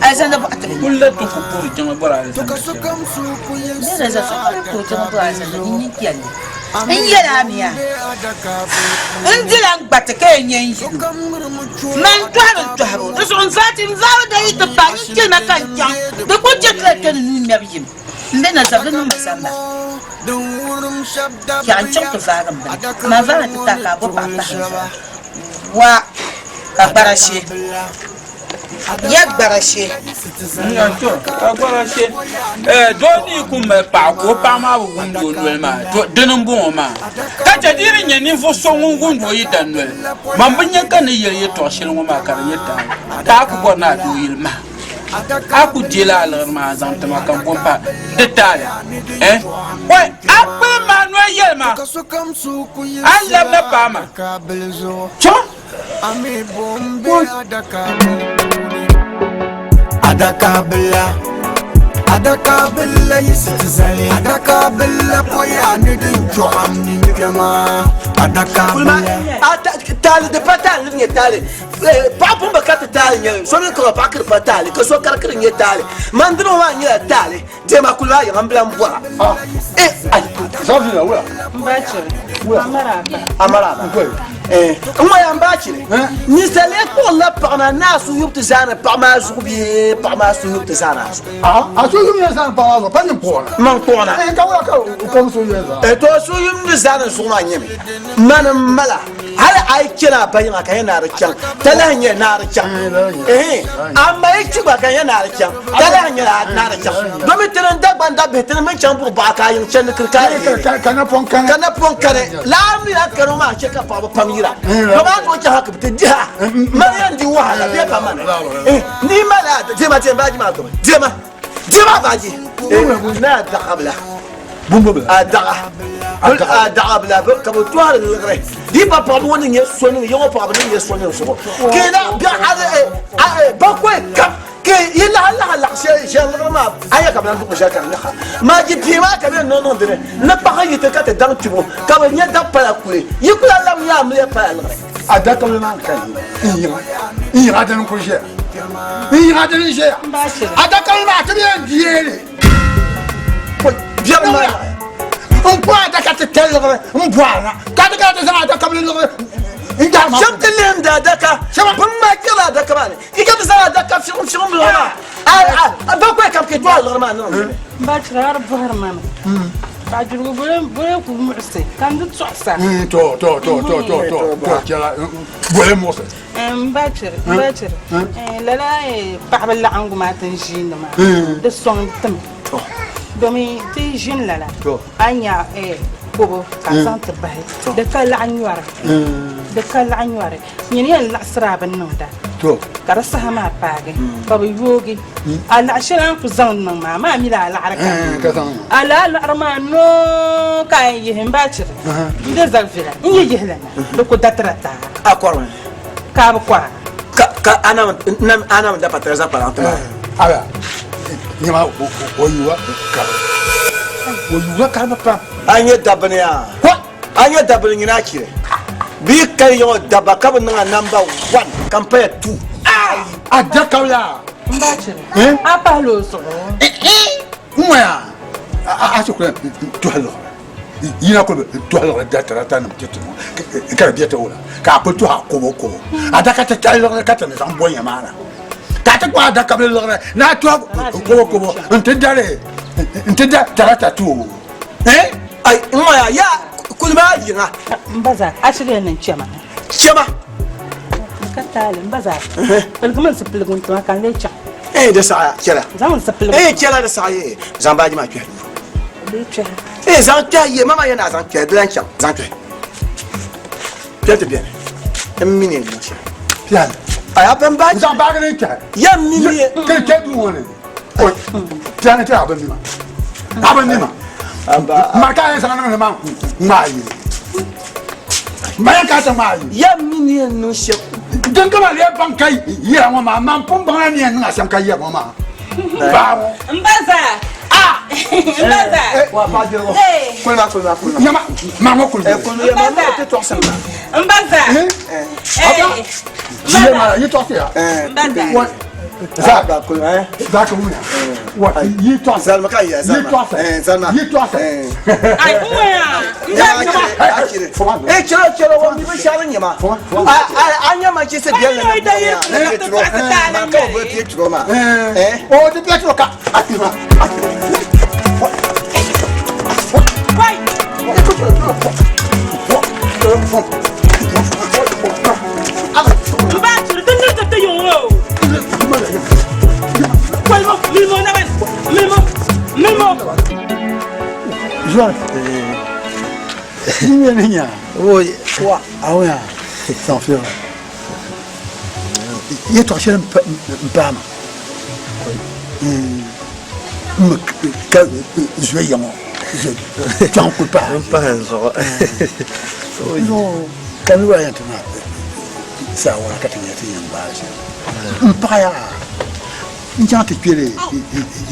Alizanda bɔɣa ti bi nya. Kulla ti ku puhiri jiŋli bɔri alizanda shɛli. N di nazar, so kuli puhi jiŋli bɔri alizanda, nyin nyin kpɛlli. N yɛl a mi a, n dila n gba ti ka yɛn nyɛ n yino. Man tɔhiri n tɔhibu, di zuɣu n vaai ti n vaabu da yi ti paai nyin chɛli ma ka n chaŋ, di kul chɛ ti la kpe ni nuu ŋmɛbu yim. M be Nazar di niŋ ma samba. Chɛɣu n chaŋ ti vaagi m bini, amaa vaai na ti taai ka a bo paɣa pahi n zuɣu. Wa ka gbara she. Ya gbara she. To, ka gbara she. Eh, doo ni yi ku mali paɣa ka o paɣa maa bi wumdi o noli maa, to dini m-bɔŋɔ maa. Ka chɛ di yi di nyɛ ninvuɣ so ŋun wumdi o yidana noli, man bi nya ka ni yɛli yɛtɔɣ shɛli ŋɔ maa ka di nyɛ taali, ka a ku bɔri ni a doo yili maha. A ku deela a liɣiri maa n-zaŋ ti ma ka m bo m-pahi di taali. Eh, oi, a kpilim ma a noli yɛli ma, a ni labina paai ma. Chɔ! Adaka bila, adaka bila yisi ti zali. Adaka bila poya ni din chɔɣam ni kpɛma. Adaka Kulima bila. a taali di pa taali ni nyɛ taali. Paɣa pun bi kariti taali nyɛli so mini ka paɣa kiri pa taali ka so kari kiri nyɛ taali man dini ŋɔ maa nyɛla taali diɛma kuli maa yiŋa n bila n bɔra. Eh, ai. Zafi na wula. N ba chiri. Amara aba. Amara aba. Eh, n ŋɔ ya n ba chiri. Ninsali kpuɣila paɣa na ni a suhu yubu ti zaani paɣa maa zuɣu bee paɣa maa suhu yubu ti zaani a zuɣu. A suhu yubu yɛn zaani paɣa maa zuɣu pa nyin kpuɣina. Man kpuɣina. Eh, ka wula ka o kom suhu yɛn zaani. Eh, to suhu yubu ni zaani zuɣu maa nyɛmi mani m mala hali a yi chana a ba yiŋa ka yɛn naari chaŋ talahi nyɛ naari chaŋ ehe amma yi kpi gba ka yɛn naari chaŋ talahi nyɛ naari chaŋ domi tini n Dagban dabbihi tini min chaŋ buɣi baɣa ka a yiŋ chandi kiri ka a yi ka napɔŋ kani ka napɔŋ kani laa mi la kani maa chɛ ka paɣaba pam yira domi a tooi chaŋ ha ka bi ti diha mani yɛn di wahala bee pa mani ni mali a diɛma diɛma baaji maa gbubi diɛma diɛma baaji na a daɣa bila a daɣa a daɣa bila ka bi tɔhiri liɣiri di pa paɣaba ŋɔ ni nyɛ sɔnim ya ŋɔ paɣaba ni nyɛ sɔnim zuɣu keena bɛ bakɔi kam ke yi lahi lahi laɣi shɛli ʒɛli liɣiri maa a yɛ ka bi lahi duɣi ʒɛli ka di nyaɣa maaji pii maa ka bɛ niŋ niŋ dini ni paɣa yi ti ka ti daŋ kpibu ka bi nyɛ dab pala kuli yi kula labi nyɛ amiliya pala liɣiri. A dakabili maa ka yi n yiŋa n yiŋa dini n kuli ʒɛya n yiŋa dini n ʒɛya a dakabili maa ti bi yɛn deeli biɛbi maa n ku adaka ti tali liɣiri n bɔhi na ka ti kana ti zaŋ adakabili liɣiri n gbahi ma. Shɛba ti lihim di adaka bin ŋmaa kpɛrila adaka maa ni yi ka ti zaŋ adaka fiɣim fiɣim liɣiri maa a bakɔi kam ka yi tɔhi liɣiri maa niŋ dini. N ba chira a di bɔhiri ma mi. Paɣa jurigu bole ku muɣisi ka n di tɔɣisa. To to to to to to to chɛla bole muɣisi. N ba chiri n ba chiri lala paɣaba laɣingu maa ti ni ʒiindi maa di sɔŋ timi domi ti ʒini lala a nya kobo ka a zaŋ ti bahi di ka laɣa nyɔri di ka laɣa nyɔri nyini yɛn laɣasira a bini niŋda ka di saha maa paagi ka bi yoogi a laɣa shɛli a ni ku zaŋ niŋ maa maa mi la a laɣari ka a laa laɣari maa noo ka a yɛn yihi n baa chiri n de zabi viɛla n yi yihi li na di ku datira taa a kɔrimi ka a bi kɔra ka a na mi da patira zaŋ kpalaŋ ti maa ala nyɛma o yuwa kari o yuwa kari pam a nyɛ dabbini yaa a nyɛ dabbini nyina a chiri bɛ yi kali yiŋɔ dabba ka bi niŋ a namba 1 ka n paya 2 a da kabila n ba chiri a pahila o zuɣu n ŋɔya a ti kuli tɔhi liɣiri yina kuli tɔhi liɣiri da tarata nim ti ti ŋɔ ka di bɛ ti wula ka a kuli tɔhi a kobo kobo adaka ti tali liɣiri ka ti ni zaŋ bɔnya maa na ka a ti kpuɣi adaka bili liɣiri ni a tɔhi kobo kobo n ti dali n ti da tarata ti o eh ai n ŋɔya ya kuli maa yiŋa n ba zaa a chiri yɛn niŋ chɛma chɛma Ka taali n ba zaa. Piligimi n zipiligu n tima ka n lee chaŋ. Eh, di saɣaya chɛla. Zaŋ n zipiligu. Eh, chɛla di saɣaya eh. Zaŋ baaji maa kpɛhi duu. Lee kpɛhi. Eh, zaŋ kpɛhi ye mama yɛn ni a zaŋ kpɛhi di lan chaŋ. Zaŋ kpɛhi. Kpɛhi ti beni. N mi ni n niŋ shɛli. Piɛli. A yaa ban baaji. Zaŋ baaji ni kpɛhi. Ya mi ni ye. Kiri kpɛ duu ŋɔ ni. Piɛli ti a bi nima. A bi nima. Mari ka a yɛn zaŋ niŋ ni maa ŋmaa yi. Maya ka ti ŋmaa yi. Ya mi ni yɛn niŋ shɛm. Din ka ba lee baŋ ka yɛra ŋɔ maa, man pun baŋla ni yɛn niŋ a shɛm ka yɛri ŋɔ maa. Baa ŋɔ. N ba zaa. N ba zaa. Wa paɣa jɛrigu. Kuli maa kuli maa kuli maa. Nyama maa ŋɔ kuli. Kuli ya maa ŋɔ ti tɔɣisim maa. N ba zaa. Aba. Jiya maa yi tɔɣisi ya. N ba zaa. Zaa zaa ka wuya. Wa yi tɔɣisi. Zalima ka ya zalima. Yi tɔɣisi. Zalima. Yi tɔɣisi. Ai n waya. N ba zaa. Eh chɛla chɛla wa mi bi shɛli nyɛma. A a nyɛma chi se biɛli na na na turo. Ma ka o bi pie turo maa. O di pie turo ka a ti ma. Wai. N ba chiri din ni ti ti yiŋ o. Kolimo milimo na bani milimo milimo. Zuwa. Ni ni nya. Wa awoya. Sanfira. Yɛltɔɣa shɛli n paai ma n mi ka zoya ya ŋɔ kpɛŋ kuli paai n pahi n zuɣu ka niriba yɛn ti na saawara ka ti nyɛ ti yɛn gbaai shɛm n paɣaya n chaŋ ti kpɛli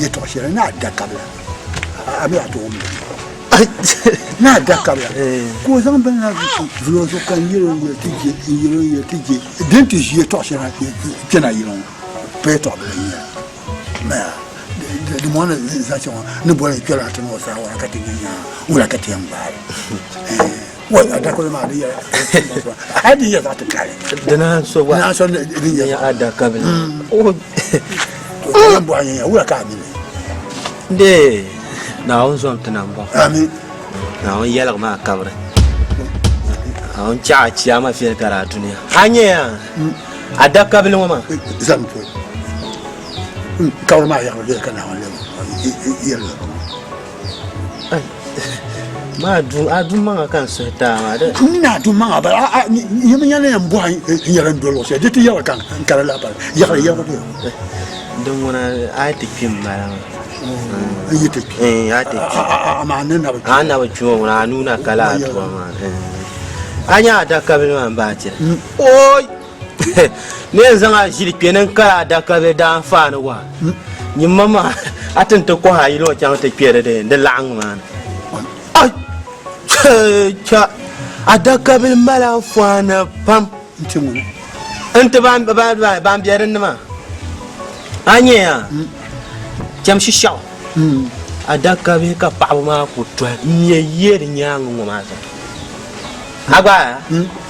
yɛltɔɣa shɛli ni a da kabila a mi a ti wumdi ni a da kabila ka o zaŋ bini na vuli o zuɣu ka n yɛl o yɛli ti je n yɛl o yɛli ti je din ti ʒi yɛltɔɣa shɛli kpɛna yili ŋɔ pa yɛltɔɣa bila n-nyɛ li maya di mɔni zaŋ chaŋ ni boli kpɛla ti ni o saawara ka ti nya nyaa wula ka ti yɛn gbaai wai adakuli maa di yɛla hali di nyɛ zaɣ titali dina so gba dina so di nyɛ adakabila to yɛn bɔhi nyɛ wula ka a mini de Naawuni zom ti na m-bɔŋɔ. Amin. Naawuni yɛligi maa kabiri. Naawuni chaɣ a chiyaama viɛli gari a dunia. A nya ya adakabili ŋɔ maa? Zami pɔi. Kabiri maa yaɣiri viɛli ka Naawuni yɛligi ŋɔ. Ma a du maŋa ka n suhi ti a maa. N ni a du maŋa bala a yɛmi nya ni yɛn bɔhi n yɛli n doli luɣ shɛli di ti yɛli ka n ka di lahi bala yaɣiri yɛligu bɛ. Din ŋuna a yi ti kpi m bala maa. N yi ti kpi. A ti kpi. Amaa n ni na bi kpi. A na bi kpi ŋɔ ŋuna a nuu na ka laa tuwa maa. A nya adakabili maa m baai tiri. Ooi! Ni yɛn zaŋ a ʒili kpe ni n kali adakabili daanfaani wa. Nyimma maa a ti ni ti kɔhi a yili ŋɔ chaŋ ti kpe di di laɣiŋ maa ni. Ai! Cha! Adakabili mali anfaani pam. N-ti ŋuni? N-ti ban be din ni maa. A nya ya? Cham Shishɛɣu. Adakabihi ka paɣiba maa ku tɔhi m-me yiya di nyaaŋa ŋɔ maa zaa. A gba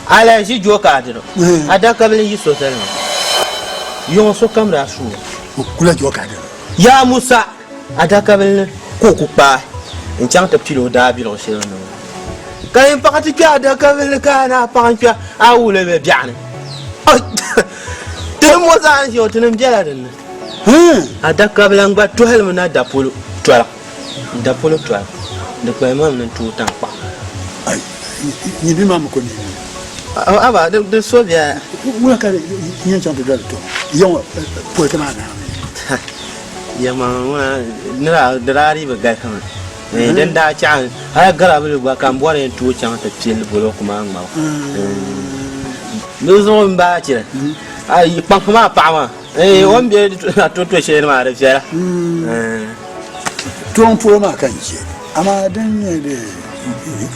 a lahi ʒi joo ka a diri adakabili n-yi so sani maa. Yuŋ sokam daa suui. O kula joo ka a diri. Yaa Musa! Adakabili ni ka o ku kpaai n-chaŋ ti pili o daabiligu shɛli ni maa. Ka yin paɣa ti kpe adakabili ni ka a ni a paɣa n-kpe a wula be biɛɣu ni. Ti ni mo zaa n-ʒiya ŋɔ, tinim bela din ni. Adakabila n-gba tɔhilimi na dapolo tɔliga, dapolo tɔliga, di kpalimami ni n-tooi taŋkpaɣu. Nyin bia maa mi ko nini. Aba, di so bia. Wula ka yɛn chaŋ ti doli tɔŋ ya ŋɔ pɔi ka maa naami? Yɛlimaŋli ŋuna ni daa di daa dii bi galisi mi. Din daa chaɣi hali garabili gba ka n bɔri yɛn tooi chaŋ ti pili bulɔku maa ŋmabu. Di zuɣu m baa chɛ kpaŋsi maa paɣa maa o ni be toto shɛli ni maa di viɛla. Tɔŋ polo maa ka n chɛ amaa din nyɛ di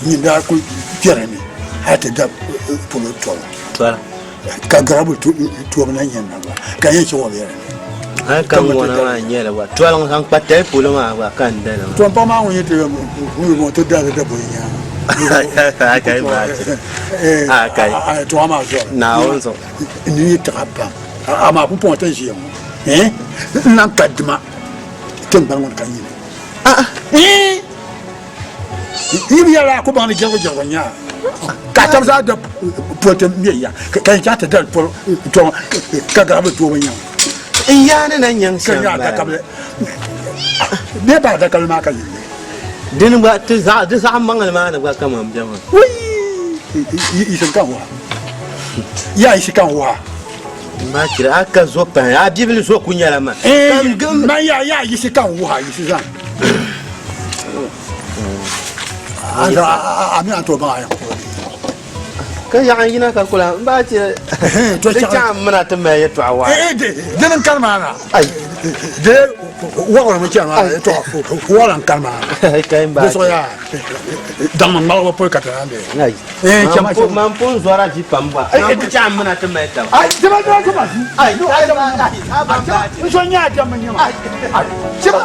nyin daa kuli kpɛri mi hali ti da polo tɔbu ka garabili tɔbu na nyɛ na gba ka yɛn chɛ o bɛ di ni. Hali ka ŋɔna maa nyɛli gba tɔliŋ zaŋ kpa tali polo maa gba ka n dali maa. Tɔm paɣa maa ŋun yi ti ŋun ti dari da bɔyi nyaanga. Akai baati. Akai. Tɔɣa maa zɔri. Naawuni zuɣu. N ni yi tiɣa pam amaa pumpɔŋɔ ti ni ʒiya ŋɔ n lan ka dima tiŋgbani ŋɔ ni ka nyini. Yi bi yɛli a ku baŋ ni jɛrigu jɛrigu n-nyɛ a. Ka a taba zaa da poli ti ŋme ya, ka yɛn chaŋ ti dari poli tɔŋ ka gara bi tooi bi nyaŋ. N yaa ni na nyaŋ Ka shɛm nya m-bala. adakabili. Bee ba adakabili maa ka yinli. Dini gba ti zaɣ di zaɣ maŋli maa ni gba kaman bɛ maa. Wui! Yiɣisim ka n wuhi a. Yaa yiɣisi ka n wuhi a. M ba chira, a ka zo pahi, a bibili zo ku nyɛla man. Man yaa yaa yiɣisi ka n wuhi a, yiɣisi zani. A mi a ni tooi baŋ a yɛn kpuɣi bee? Ka yaɣa n yina ka kula m ba chira, di chaŋ m mina ti mali yɛtɔɣa waɣila. Dini n-kani maa na. Di wɔɣiri mi chani maa yɛtɔɣa wɔɣila n-kani maa na. Di zuɣu yaa daŋmi ŋmaligibu pɔi ka ti naan deei. Man pun zɔra vi pam gba. Man ku chaŋ m mina ti mali taba. Ai, tiba tiba tiba vi. Ai, n so nyɛ a jɛmmi nyɛ ma. Ai, tiba.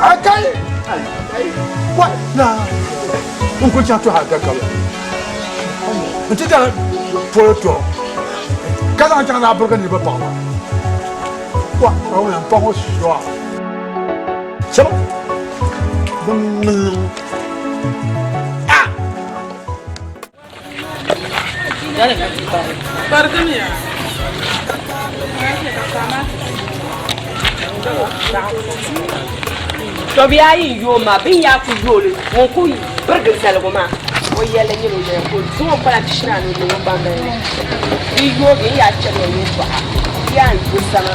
Ai, kai. Wa, na. N ku chaŋ tɔhi adaka la. N ti dari polo tɔbu ka zaŋ chaŋ ni a birigi niriba paɣ maa. Wa, ka o yɛn paɣ o shɔɣu. Shɛba bɛ ŋmini Barigimiya. Tɔbihi ayi n-yooi maa, bɛ ni yaa kuli yooi li, ŋun ku birigi zaligu maa, o yɛlli nyɛla o yɛla, ka o zaŋ o kpalaŋ pishi ni anu n-niŋ o gbambili ni. Di yi yoogi, n yaa chɛriya yɛltɔɣa, di yaa n-yo sama.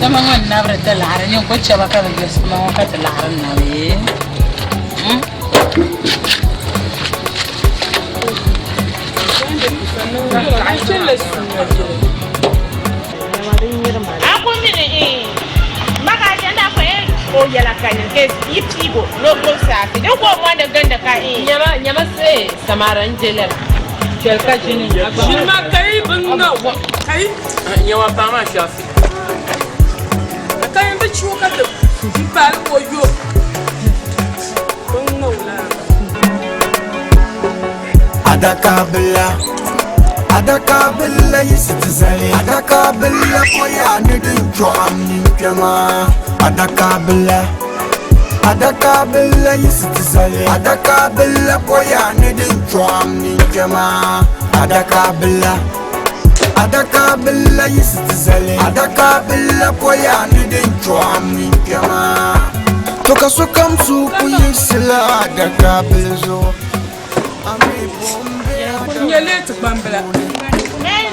Sama ŋɔ n-nabiri ti laɣiri, nyin ku chɛ ba ka bɛ yo sama ŋɔ ka ti laɣiri nabi. Ʒini maa ka yi bin ŋa wa kai. Nyɛwa paɣa maa shafi. Ka yi bi chiwo ka ti paali ka o yo. Adaka bila, adaka bila yiɣisi ti zali. Adaka bila koya ni din chɔɣim ninkpɛma. Adaka bila, adaka bila yiɣisi ti zali. Adaka bila koya ni din chɔɣim ninkpɛma. Adaka bila, adaka bila yiɣisi ti zali. Adaka bila koya ni din chɔɣim ninkpɛma. To ka sokam suhu ku yiɣisila adaka bila zuɣu. N-nyɛ leeti gbambila.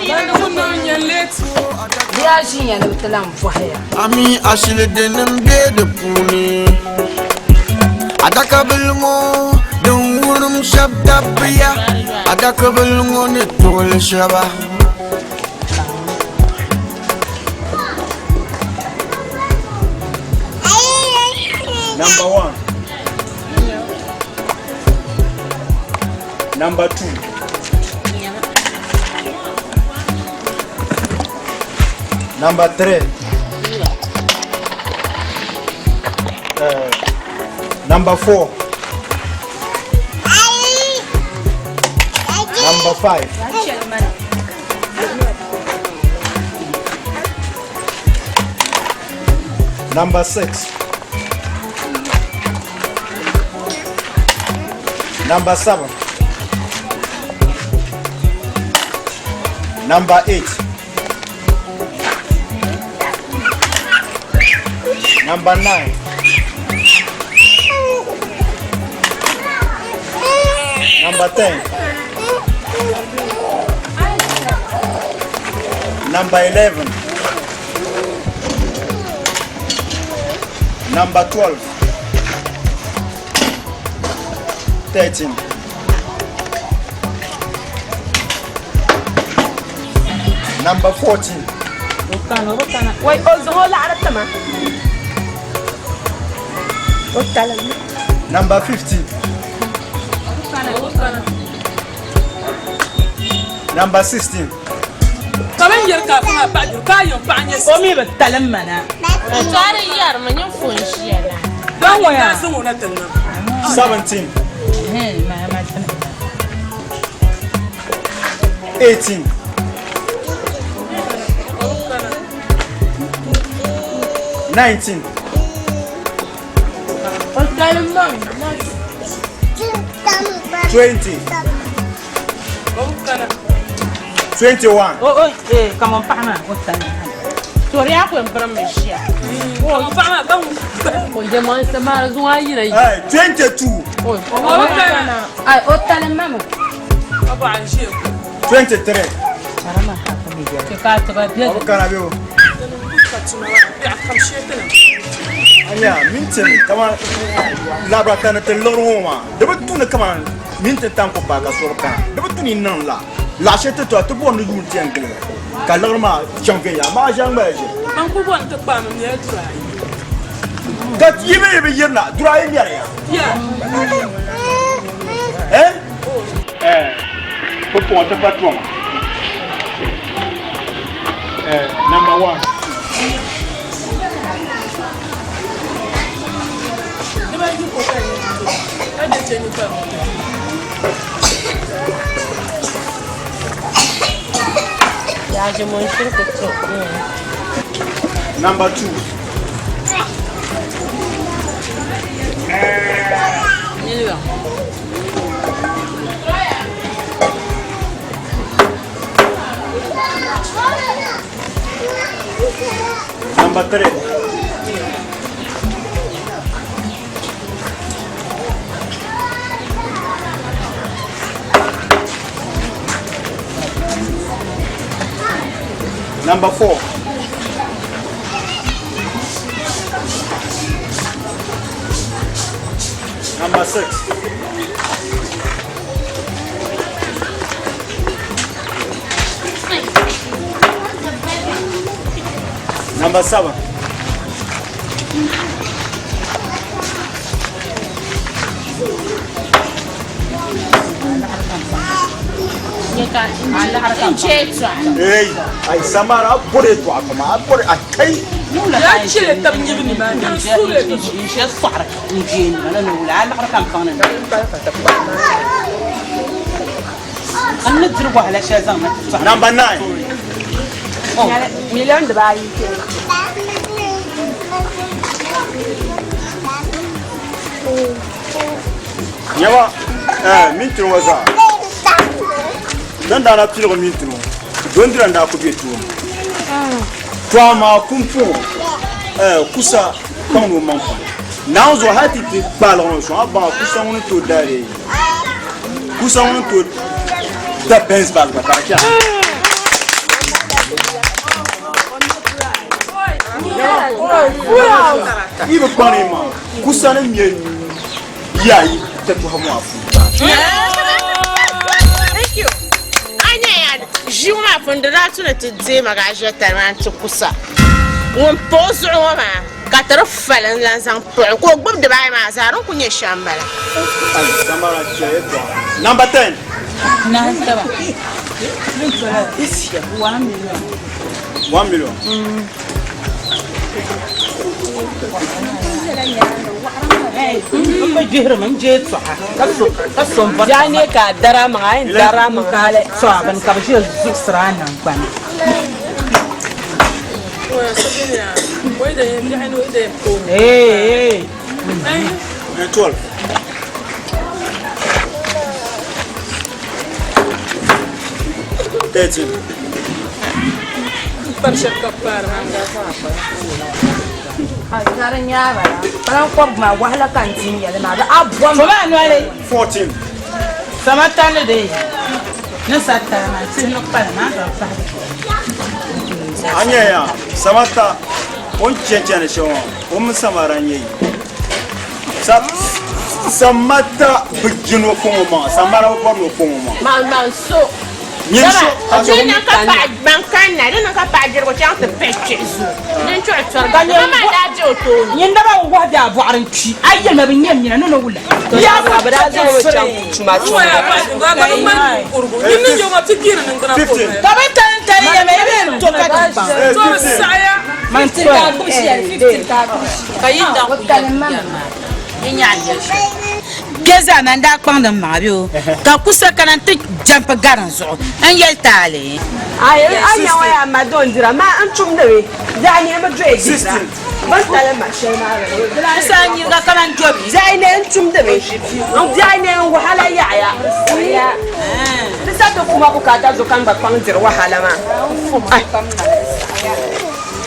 Bandigu niŋ n-nyɛ leeti. Bɛ yaa ʒiya ni bɛ ti lan bɔhi ya. Ami ashili dinim be di puuni. Adaka bili ŋɔ din wurim shɛb dabbiya. Adaka bili ŋɔ ni tuɣili shɛba. Number 1. Number 2. Number 3. Number 4. Number 5. Number 6. Number 7. Number 8. Number 9. Number 10. Number 11. Number 12. 13. Number 14. O kana, o kana. Wai, o zaŋ o laɣiri ti ma. O talim mi. Number 15. Number 16. Ka bɛ ni yɛri ka a paɣa paɣa duri ka a yɛn paɣa nyɛ O mi bi talim ma na. Tɔri yɛrimi nyin fo n-ʒiya la. Ban ŋɔ yaa zaŋ o na ti niŋ. 17. 18. 19. O talim ma. 20. 21. O o eh kamon paɣa maa o tani. Tori a ko n birim mi ʒiya. O paɣa maa ban O je man samara zuŋ a yina yi. Hey, 22. O Ai, o tali mama. O bɔɣa n ʒiya. 23. Ke ka tiba bɛ. O bi kana bɛ o. Ka tuma maa biɛɣu kam shee ti niŋ. Anya minti kama labra tani ti liɣiri ŋɔ maa di bi tuni kaman minti tam ku paai ka so bi kana di bi tuni niŋ la laɣa shɛli ti tɔha ti bɔri ni yuun ti yɛn gili ka liɣiri maa chaŋ viɛnyɛla amaa a ʒiɛm gba ya ʒiri. Man ku bɔri ni ti kpaami mɛli duri ayi. Ka yi mi yi bi yirina duri ayi mɛri ya. Ya. Eh? Eh, pumpɔŋɔ ti pa tɔŋ. Eh, number 1. Dibayi ko ka nyɛ to ka je che ni pa. Ya je mun shirka to. Number 2. Million. Number 3. Number 4. Number 6. Number 7. N chɛ tɔɣa. Hey, ai samara a bore to a kama a bore a kai. Ya chile tab nyibi ni maa ni sule N ʒe sɔɣiri n je nima ni wula a liɣiri kam paŋ ni. N ni diri wahala shɛli zaŋ na ti tɔɣiri. Number 9. Miliyan 200 kenan. Nyama, eh, minti ŋɔ zaa. Din daa na piligi minti ŋɔ, dondira n daa ku be tooni. To amaa pumpɔŋɔ, eh, kusa kpaŋdi o maŋ pam. Naawuni zuɣu hali ti ti kpaai liɣiri ŋɔ sɔŋ, a baŋa kusa ŋuni tooi da di kusa ŋuni tooi da Benz bag gba ka di chɛ a. Yi bi kpaŋdi yi maŋa, kusa ni ŋme yiya ayi ti tuhi ŋɔ a puuni. Thank you. A nya ya ʒii ŋɔ maa pun di daa tuni ti deema ka a ʒiya tali maa n-ti kusa. Ŋun pa o zuɣu ŋɔ maa ka ti di fali n-lan zaŋ kpuɣi ka o gbubi dibaayi maa zaa din kuli nyɛ shɛm m-bala. Ai, samara chɛ yɛltɔɣa. Number 10. 1 million. 1 million. N bi gbihirimi n je tɔɣa ka so n bɔri. Ya ne ka dara maŋa a yɛn dara maŋa hali. Tɔɣa bini ka bi ʒe zuɣusira a nangbani. Ee. 12. 13. Wahala ka n ti yɛli maa a bɔm. Fo maa noli. 14. Sama tali de ni sa tali maa tihi ni kpali maa ka pahi. A nya ya, Samata, o ni chani chani shɛm ŋɔ, o mini Samara n-nyɛ yi. Samata bi jini o kpaŋ o maŋa, Samara bi bɔri ni o kpaŋ o maŋa. Man man so. Nyin so, a Di niŋ ka paɣa ban kanna di niŋ ka paɣa jirigu chaŋ ti pihi kpiɣi zuɣu din chuɣu tɔri Ka ba maa daa be o tooni. Nyin daba n wahi be a bɔɣiri n kpi a yɛlima bi nyɛ mina ni ni wula. Ya Ka bi daa zaŋ o chaŋ tuma tumbu. Ka bi tali tali yɛma i bɛ to ka ti baŋ. Man ti Ka gbubi shɛli 15 ka gbubi shɛli. Ka yi daŋ ku yɛli maa. Yi nyaɣa yɛli shɛli. Kpe zaa man daa kpaŋdi m maŋa bɛ o ka kusa kana nti jampi gari n zuɣu n yɛli taali. Ayi a nya ŋɔ yaa ma doon dira ma n tumdi mi biɛɣu ni mi doyi dira bin tali ma shɛli maa bala. Kusa n nyiriga kaman dobi. Biɛɣu ni n tumdi mi biɛɣu ni n wahala yaɣaya di sa ti kuma bukaata zuɣu ka n gba kpaŋ diri wahala maa.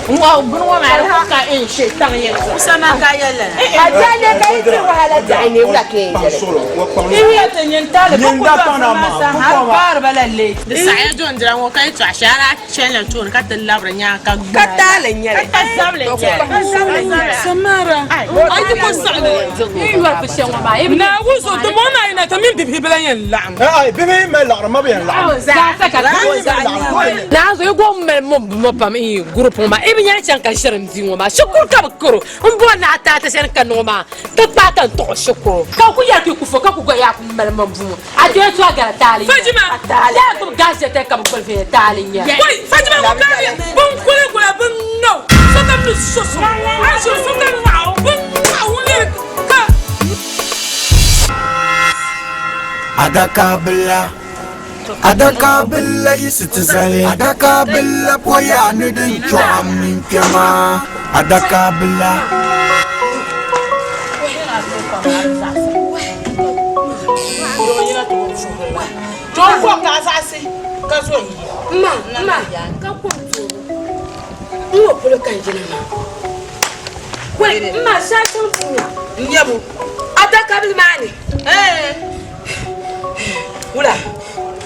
Ŋɔ bini ŋɔ maa di ku ka n she taŋ yɛli zuɣu. Kusa maa ka yɛli lala. A biɛɣu ni ka yi diri wahala biɛɣu ni wula ka yɛn yɛli. Ihi ti nyin taali bi ku dɔɣisi maa saha hali paari ba la late. Di saɣaya dɔndira ŋɔ ka yi tɔɣa shɛli a daa chanila tooni ka ti labiri nyaaŋa ka Ka taali n nyɛli. Ka zabili n nyɛli. Samara, a yi ko saɣili Yi yɔri bi shɛŋa ŋɔ maa, yi bi Naawuni zuɣu dimbɔŋɔ maa yina ti mini bibihi bi lahi yɛn laɣim. Bibihi mali laɣiri ma bi yɛn laɣim. Zaasa ka Naanzu yi go mali mo pam in group ŋɔ maa i bi nyɛli chaŋ ka ʒiri n bia ŋɔ maa shikuru ka bi karo n bɔri ni a taata shɛli ka niŋ maa ti kpaai ka n tuɣi shikuru ka ku yɛli ka i ku fo ka ku gba yaa ku mali mo bua ŋɔ a deei to a gari taali Fajima! yaa gbubi gaazɛtɛ ka bi gbubi viɛnyɛ taali n nyɛli. Wai Fajima ŋɔ ka bɛ bin kuli gula bin ŋɔ sokam ni so so a ʒiri sokam ŋɔɣu bin ŋɔɣu ŋun ka. Adaka bila. Adaka bila yiɣisi ti zali Adaka bila poya ni din chɔɣim mini kpɛma Adaka bila. Ma, ma, ka kom toobu n ŋɔ polo ka n yina maa. Wai, m ma, shɛli chaŋ ti nya. N nyɛbu. Adaka bili maa ni. Wula.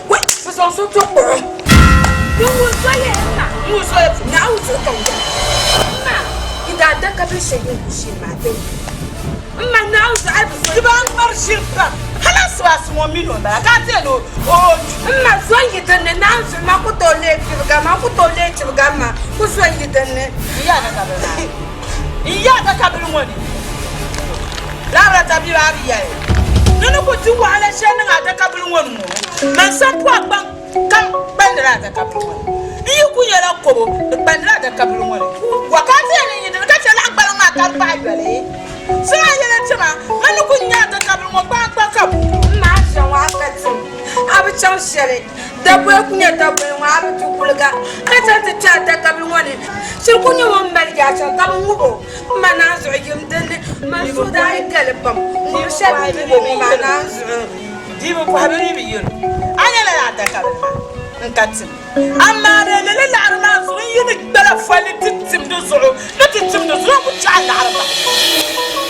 Wai, bɛ zaŋ so to kpuɣi. Din ŋun so yɛ m ma. N ŋun so yɛ. Naawuni zuɣu ka n yɛli. M ma, yi daa adaka bili shɛli yin ku shee maa din. M ma, Naawuni zuɣu a yi bi so. Ti ba n ŋmari ʒiri pam. Hali asibaasi ŋɔ mini o m-bala ka a ti yɛli o o. M ma, zo n-yi din ni. Naawuni zuɣu man ku tooi leei chibiga, man ku tooi leei chibiga m ma ku zo n-yi din ni. N yi adaka bili maa ni. N yi adaka bili ŋɔ ni. Laabira tabiiba a bi yɛli ni ni ku di wahala shɛli niŋ adaka bili ŋɔ ni ŋɔ, man sampɔɣu gbaŋ kam kpandila adaka bili ŋɔ ni. N yi ku nyɛla kobo, di kpandila adaka bili ŋɔ ni. Wa ka a ti yɛn ni n yi dini ka chɛ laɣ gbaliŋ maa ka di bahi yoli? Sina yɛla ti ma, man ni ku nya adaka bili ŋɔ gbaŋ-gbaŋ ka bu. M ma a ʒiya ŋɔ a ka tim, a bi chaŋ shɛli. Daboli ku nyɛ daboli ŋɔ a bi du kuliga ka chaŋ ti kpe adaka bili ŋɔ ni. Shiri ku nyɛ ŋun mali yaɣ shɛli ka bɛ ŋub o. M ma naanzuɣu yim din ni man suhu daa yi gali pam n ŋubi shɛli n ŋub o maa naanzuɣu. Di bi bɔhi bɛ mi bi yɛl o, A nyɛla adaka bili maa n-ka tim, amaa di lala laɣiri maa zuɣu n yi ni gbala foli ti tim di zuɣu ni ti tim di zuɣu n ku chaɣi laɣiri bahi.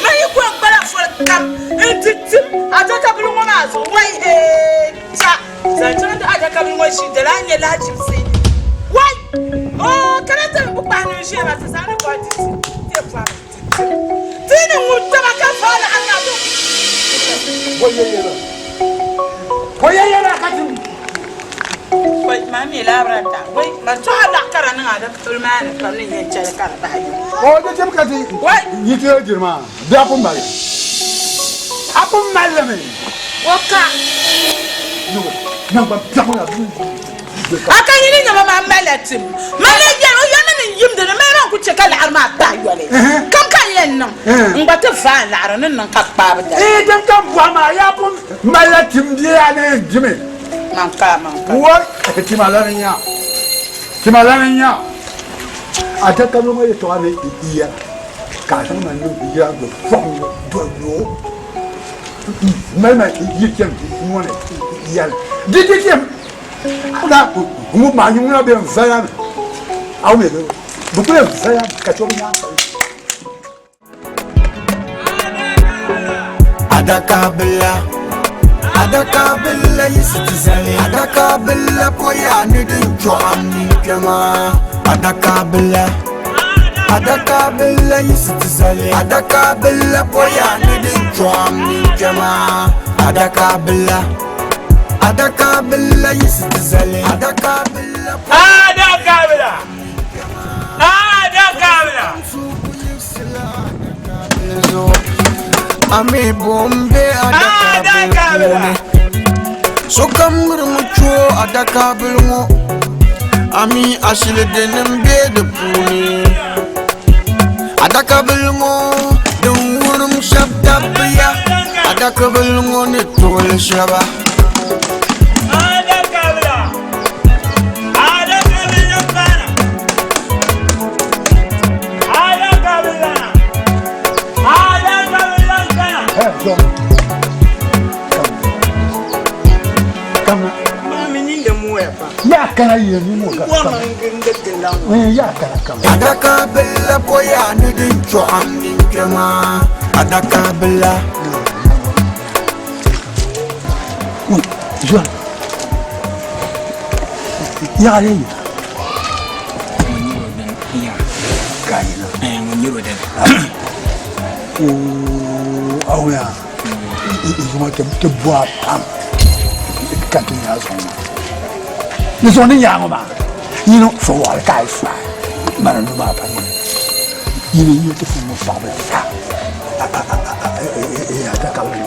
Man yi ku yɛn gbala foli kam nti tim adaka bili ŋɔ maa zuɣu, wai hee cha! Zaŋ chaŋ ti adaka bili ŋɔ ʒi dali a ni nya lahaʒibisi. Wai! Oo, kana ti bi kpahi ni n ʒiya maa ti zaŋ ni bɔhi ti ti ti bɔhimi ti ti ti ni ŋun taba ka vaai laɣim na ti. Wai yɛla ka ti. Wai, maa mi laabira ta. Wai, man tɔha laɣ kara niŋ adaka bili maa ni pam ni yɛn chɛli ka di bahi yoli. O di chɛ ka ti yi ti diri maa bɛ a pun mali. A pun mali li mi. O ka. Naŋgban biɛɣu la A ka yili nyɛma maa malila tim. Mali yɛli o yɛmi ni yim dini mali maa ku chɛ ka laɣiri maa kpahi yoli. Kam ka n yɛn niŋ n gba ti vaai laɣiri ni niŋ ka kpaabu dali. Ee din ka bɔhi maa yaa pun malila tim bee a ni dimi. Man ka man ka. Wai tima lani nya. Tima lani nya. Adaka bili ŋɔ yɛtɔɣa ni yɛla ka a zaŋ ma niŋ yɛla do pɔhim do yoo. Mali ma yi chɛni ŋɔ ni yɛli di di di na ŋun maa ŋuna bɛ n vaya mi aw mi bi kuli n vaya mi ka chɛ bi nyaanga. Adaka bila Adaka bila yiɣisi ti zali Adaka bila poya ni din chɔɣim ni kpɛma Adaka bila Adaka bila yiɣisi ti zali Adaka bila poya ni din chɔɣim ni kpɛma Adaka bila Adaka bila yiɣisi ti zali Adaka bila Adaka bila Adaka bila Ami bombe adaka bil puuni Sokam ŋirimi cho adaka bil ŋɔ Ami ashili dini m-be di puuni Adaka bil ŋɔ din wurim shɛba dabbiya Adaka. Adakabili ŋɔ ni tuɣili shɛba. Adakabila! Adakabila m-bala! Adakabila! Adakabila m-bala! Ya kana yi ni mo ka. Ya kana kama. Adakabila boya ni din chɔɣim ni kpɛma. Adakabila. Zuwa. Ya le yi. Ka yi na. Ŋun nyɛro dini. O awuya. Zuma ti bɔha pam ka ti nya zuɣu maa. Ni zuɣu ni nyaangu maa yino fo waɣali ka a yi faai mana nu maa pa yini yino yino ti fo ŋɔ faɣabu zaa adakabili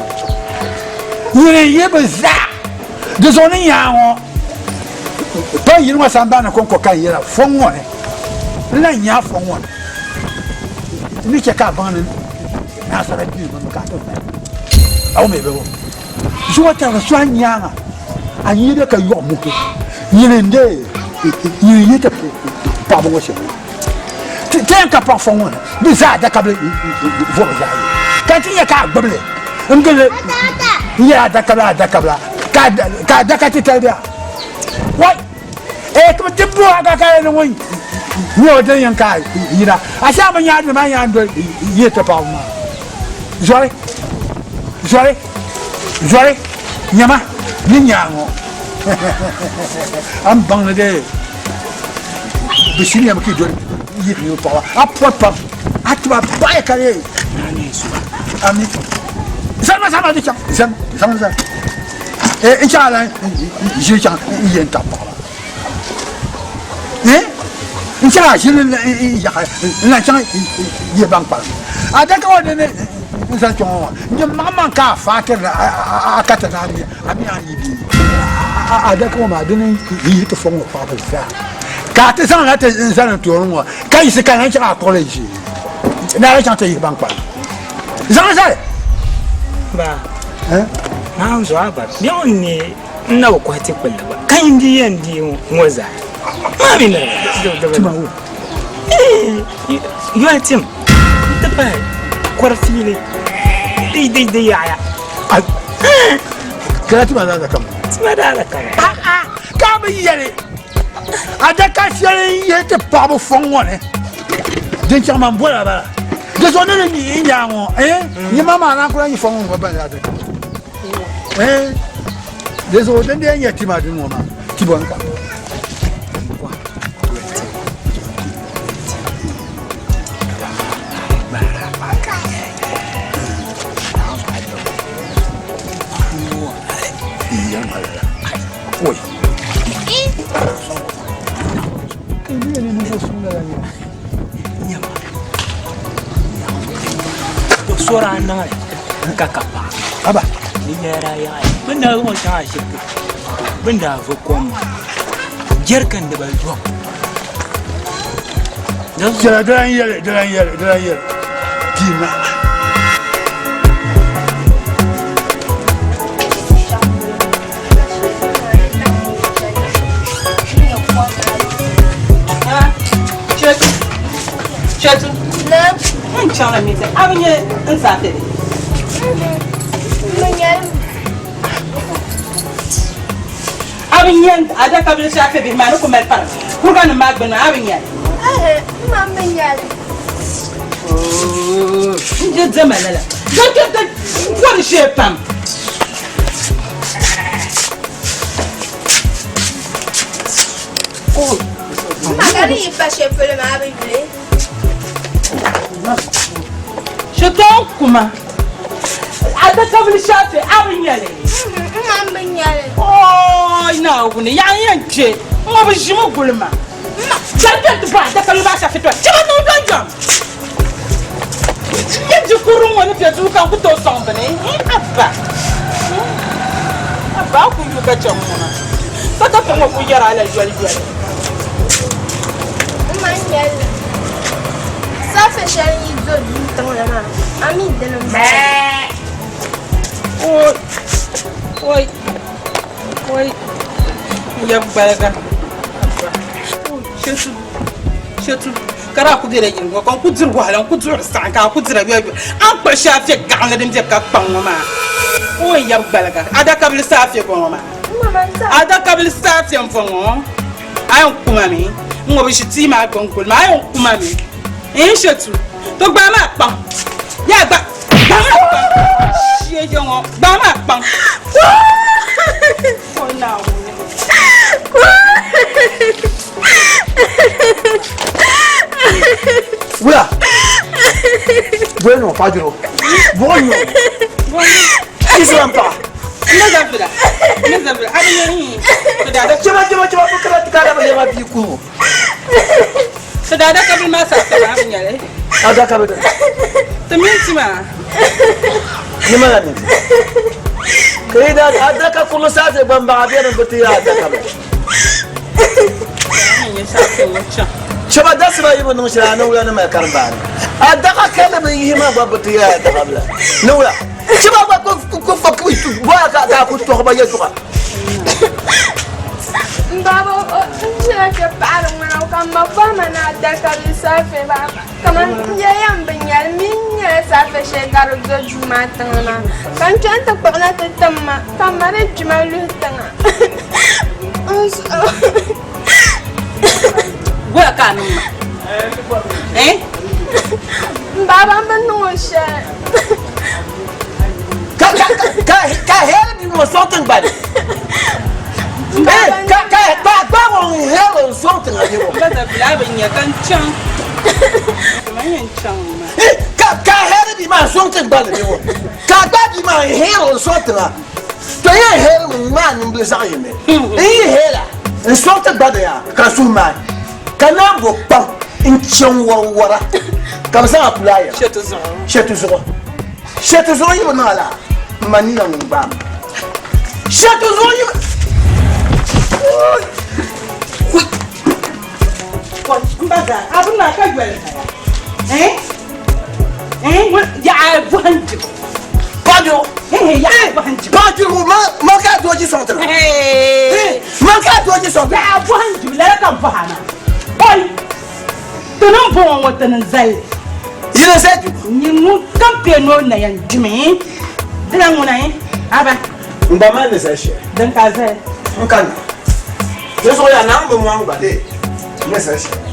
yini yi bi zaa di zuɣu ni nyaangu pa yini ŋɔ sambani konko ka n yɛra fo ŋɔ ni n lahi nya fo ŋɔ ni ni chɛ ka a baŋ ni nasara dii mi ka a ti vali a mi bi zuɣu tariga sɔhi nyaanga a yi de ka yɔɣu muhi nyini n dee nyini yi ti paɣaba ŋɔ shɛm ti yɛn ka paɣa fɔŋ ŋɔ ni bi zaa adakabili vɔbi zaa yi ka ti nyɛ ka a gbubili n gili n yɛ adakabila adakabila ka adaka titali bɛ a wai ee ti ti bo a ka ka ni ŋun nyɛ o dini yɛn ka yina a shɛŋa bi nyaa dini maa nyaa doli yi ti paɣaba maa zɔri zɔri zɔri nyɛma ni nyaa ŋɔ a ni baŋ ni dee bi shiri yɛmi ka yi doli yi ti nyɛ paɣaba a pɔri pam a tiba baɣaya ka dee ami zalima zalima di chaŋ zalima zalima zalima n chaŋ ala ʒiri chaŋ n yɛn tabi paɣaba n chaŋ a ʒiri yaɣa n lahi chaŋ yɛ ban kpalim adaka ŋɔ dini n zaŋ chaŋ ŋɔ nyɛ maŋmaŋ ka a faatiri a ka ti naan a mi a yi bia adaka ŋɔ maa dini n yihi ti fɔŋ ŋɔ paɣaba zaa ka a ti zaŋ la ti zali n toori ŋɔ ka yiɣisi ka lan chaŋ a kpuɣili ʒi ni a lahi chaŋ ti yihi ban kpalim zaŋ zali ba naan zuɣu a ba biɛɣu n ne n na bi kɔhi ti kpulli gba ka n di yɛn di ŋɔ zaa maa mi ni yoli tim n ti pahi kɔri fiili di di di yaɣaya kala tima daa kam tima daa kam ka bi yɛli adaka shɛli n yihi ti paɣaba fɔŋ ŋɔ ni din chaŋ man bɔla bala di zuɣu ni ni n nyaa ŋɔ nyɛ ma maa naan kula nyɛ fɔŋ ŋɔ ban adaka di zuɣu din dee nyɛ tima din ŋɔ maa ti bɔni ka Oi. Sora niŋli ka ka paɣa aba di nyɛla yaɣaya bin daa zaŋ o chaŋ ashibiti bin daa vi kom maa jɛrikan dibayobu Jɛla dilan yɛli dilan yɛli dilan yɛli dina. Chetu. Chetu. N chaŋla miti. A bi nyɛ n saafɛ bɛ? A bi nyɛ adakabili saafɛ bihi maa ni ku mali pari kuriga nim maa gbuni maa a bi nyɛ li? N je diɛma lala. Bɔri shee pam. Shitɔŋ kuma adakabili shaafe a bi nyɛli Ooi Naawuni yaɣa n yɛn kpe n ŋɔ bi ʒimi guli ma Chɛli kpɛ ti bɔ adakabili maa shaafe tɔ chɛma niŋ jɔnjɔm N nyɛ di kuriŋ ŋɔ ni bɛ duu ka n ku tooi sɔŋ bini Abba Abba a ku yu ka chɛ ŋuna Sakafo ŋɔ ku yɛri a la yoli yoli. N ma nyɛlli saafɛ shɛli yi do duu tiŋli maa a mi dini m-bala. Oi oi oi n yab gbaliga Shetu shetu ka daa ku bela yili ŋɔ ka n ku diri wahala n ku duɣiri saɣim ka a ku dira yoli yoli a ni kpuɣi shɛli afe gaɣinli din be ka kpaŋ ŋɔ maa o n yab gbaliga adakabili saafe bɔŋɔ maa adakabili saafe n bɔŋɔ a yɛn kuma mi n ŋɔ bi ʒi tia maa gbuni guli maa a yɛn kuma mi n shetu to gbaai maa kpaŋ yaa gba gbaai maa kpaŋ shee ŋɔ gbaai maa kpaŋ o Naawuni. Wula bɔyi nɔ fajiro bɔgɔ nyɔ islam paɣa. Ne zabila ne zabila a bɛ nyɛ Chɛba chɛba chɛba bi kara ti ka bi lɛba bia kuhu. Ti daa adaka bili maa saha saba a bi nyɛli. Adaka bi dini. Ti minti maa. Nima la minti. Ka yi daa adaka kurili saha gbambaɣa bɛ ni bi ti adaka bi. Shɛba dasiba yi bi niŋ shɛli a ni wula ni mali karimbaani. Adaka kalli bi yihi maa gba bi ti yɛla adaka bila ni wula. Shɛba gba ku fa bɔya ka a ku tɔhi ba yɛltɔɣa. N baaba n ʒila kpɛ paɣari ŋmana ka n ma bɔhima ni adaka bili saafe maa kaman n yɛliya n bi nyɛli mi n nyɛla saafe shɛli ka di do duu maa tiŋa maa ka n chaŋ ti kpuɣina ti tim ma ka n ma di kpima luhi tiŋa n zuɣu. Wula ka a niŋ ma? Eh? N baaba n bi niŋ o shɛli. Ka ka ka ka hɛli bi ŋɔ sɔŋ tiŋgbani. Ka ka ka gba ŋɔ hɛli n sɔŋ tiŋa bi ŋɔ. Ba zabila a bi nya ka n chaŋ. Man yɛn chaŋ maa. Ka ka hɛli bi maa sɔŋ tiŋgbani bi ŋɔ. Ka gba bi maa hɛli n sɔŋ tiŋa. To yɛn hɛli mi maa nimbili zaɣ yini. N yi hɛla n sɔŋ tiŋgbani ya ka suhu maai. Ka naan bo kpaŋ n chaŋ wɔriwɔra ka bi zaŋ a kuli a yiŋa. Shɛti zuɣu. Shɛti zuɣu. Shɛti zuɣu yi bi niŋ a laa, m ma nina ŋun gbaai ma. Shɛti zuɣu yi bi. N ba zaa, a bi maa ka yoli bala. Eh? Eh? Yaɣa bɔhim dibu. Paɣidirigu. Yaɣa bɔhim dibu. Paɣidirigu man ka a dooji sɔŋ ti na. Man ka a dooji sɔŋ ti na. Yaɣa bɔhim dibu lala ka n bɔhi a maa. Oi! Ti ni bɔŋɔ ŋɔ ti ni zali. Yi ni zali dibu. Nyin ŋun kam kpe ni o na yɛn dimi. Dina ŋuna aba. N gba mali ni zali shɛli. Din ka a zali. N ka na. Di zuɣu yaa naawuni bi mɔŋ gba dee n ni zali shɛli.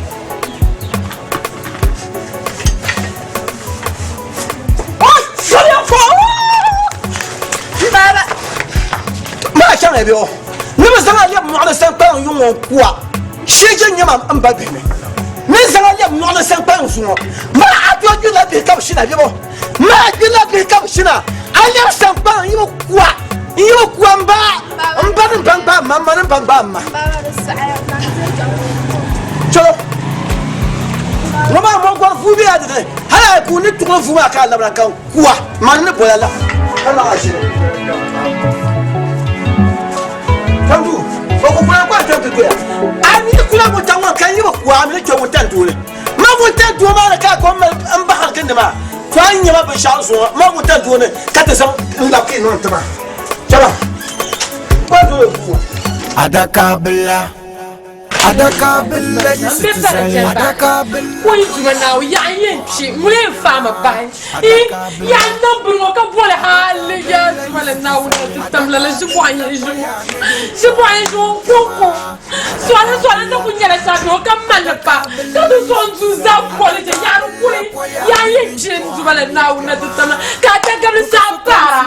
Maa chaŋ ya bɛ ni bi zaŋ a lɛbi mɔɣili sankpaliŋ yuŋ ŋɔ n-ku a, shee je nyɛ ma m ba bihi ni. Ni zaŋ a lɛbi mɔɣili sankpaliŋ zuŋɔ, maa a tooi gbirila bihi ka bɛ shina bɛ bɔ? Maa a gbirila bihi ka bɛ shina, a lɛbi sankpaliŋ yi bi ku a, n yi bi ku a m ba, m ba ni m ba n-gbaai m ma, m ma ni m ba n-gbaai m ma. Chalo, ŋɔ maa mɔgɔri vuu bela di ni, hali a yi ku n ni tuɣili vuu maa ka a labina ka n ku a, mani ni boli a la ka laɣ a ʒili. Tambu, o ku kula kɔri kpɛm ti doya. A mi kula wuntaŋ ŋɔ ka n yi bi ku a, a mi ni kpe wuntaŋ doo ni. Ma wuntaŋ doo maa ni ka a kom mali m bahiri gindi maa, to a yi nya ma binshɛɣu zuɣu, ma wuntaŋ doo ni ka ti zaŋ n labi ka yi niŋ ti ma. Chama, kɔri doo vuu ŋɔ. Adaka bila. Adaka bila yiɣisi ti zali adaka bila. Ko yi duma Naawuni yaɣa n yɛn kpi ŋuni yɛn faai ma bahi yaɣa n niŋ bini ŋɔ ka boli hali yaa duma la Naawuni ti tam lala ʒibɔɣu n yɛn ʒi ŋɔ ʒibɔɣu n ʒi ŋɔ n konko sɔɣili sɔɣili ti ku nyɛla shɛli ŋɔ ka mali pa ka ti sɔŋ duu zaa boli chɛ yaɣa di kuli yaɣa n yɛn kpi n duma la Naawuni ti tam ka a dagabili saha paara.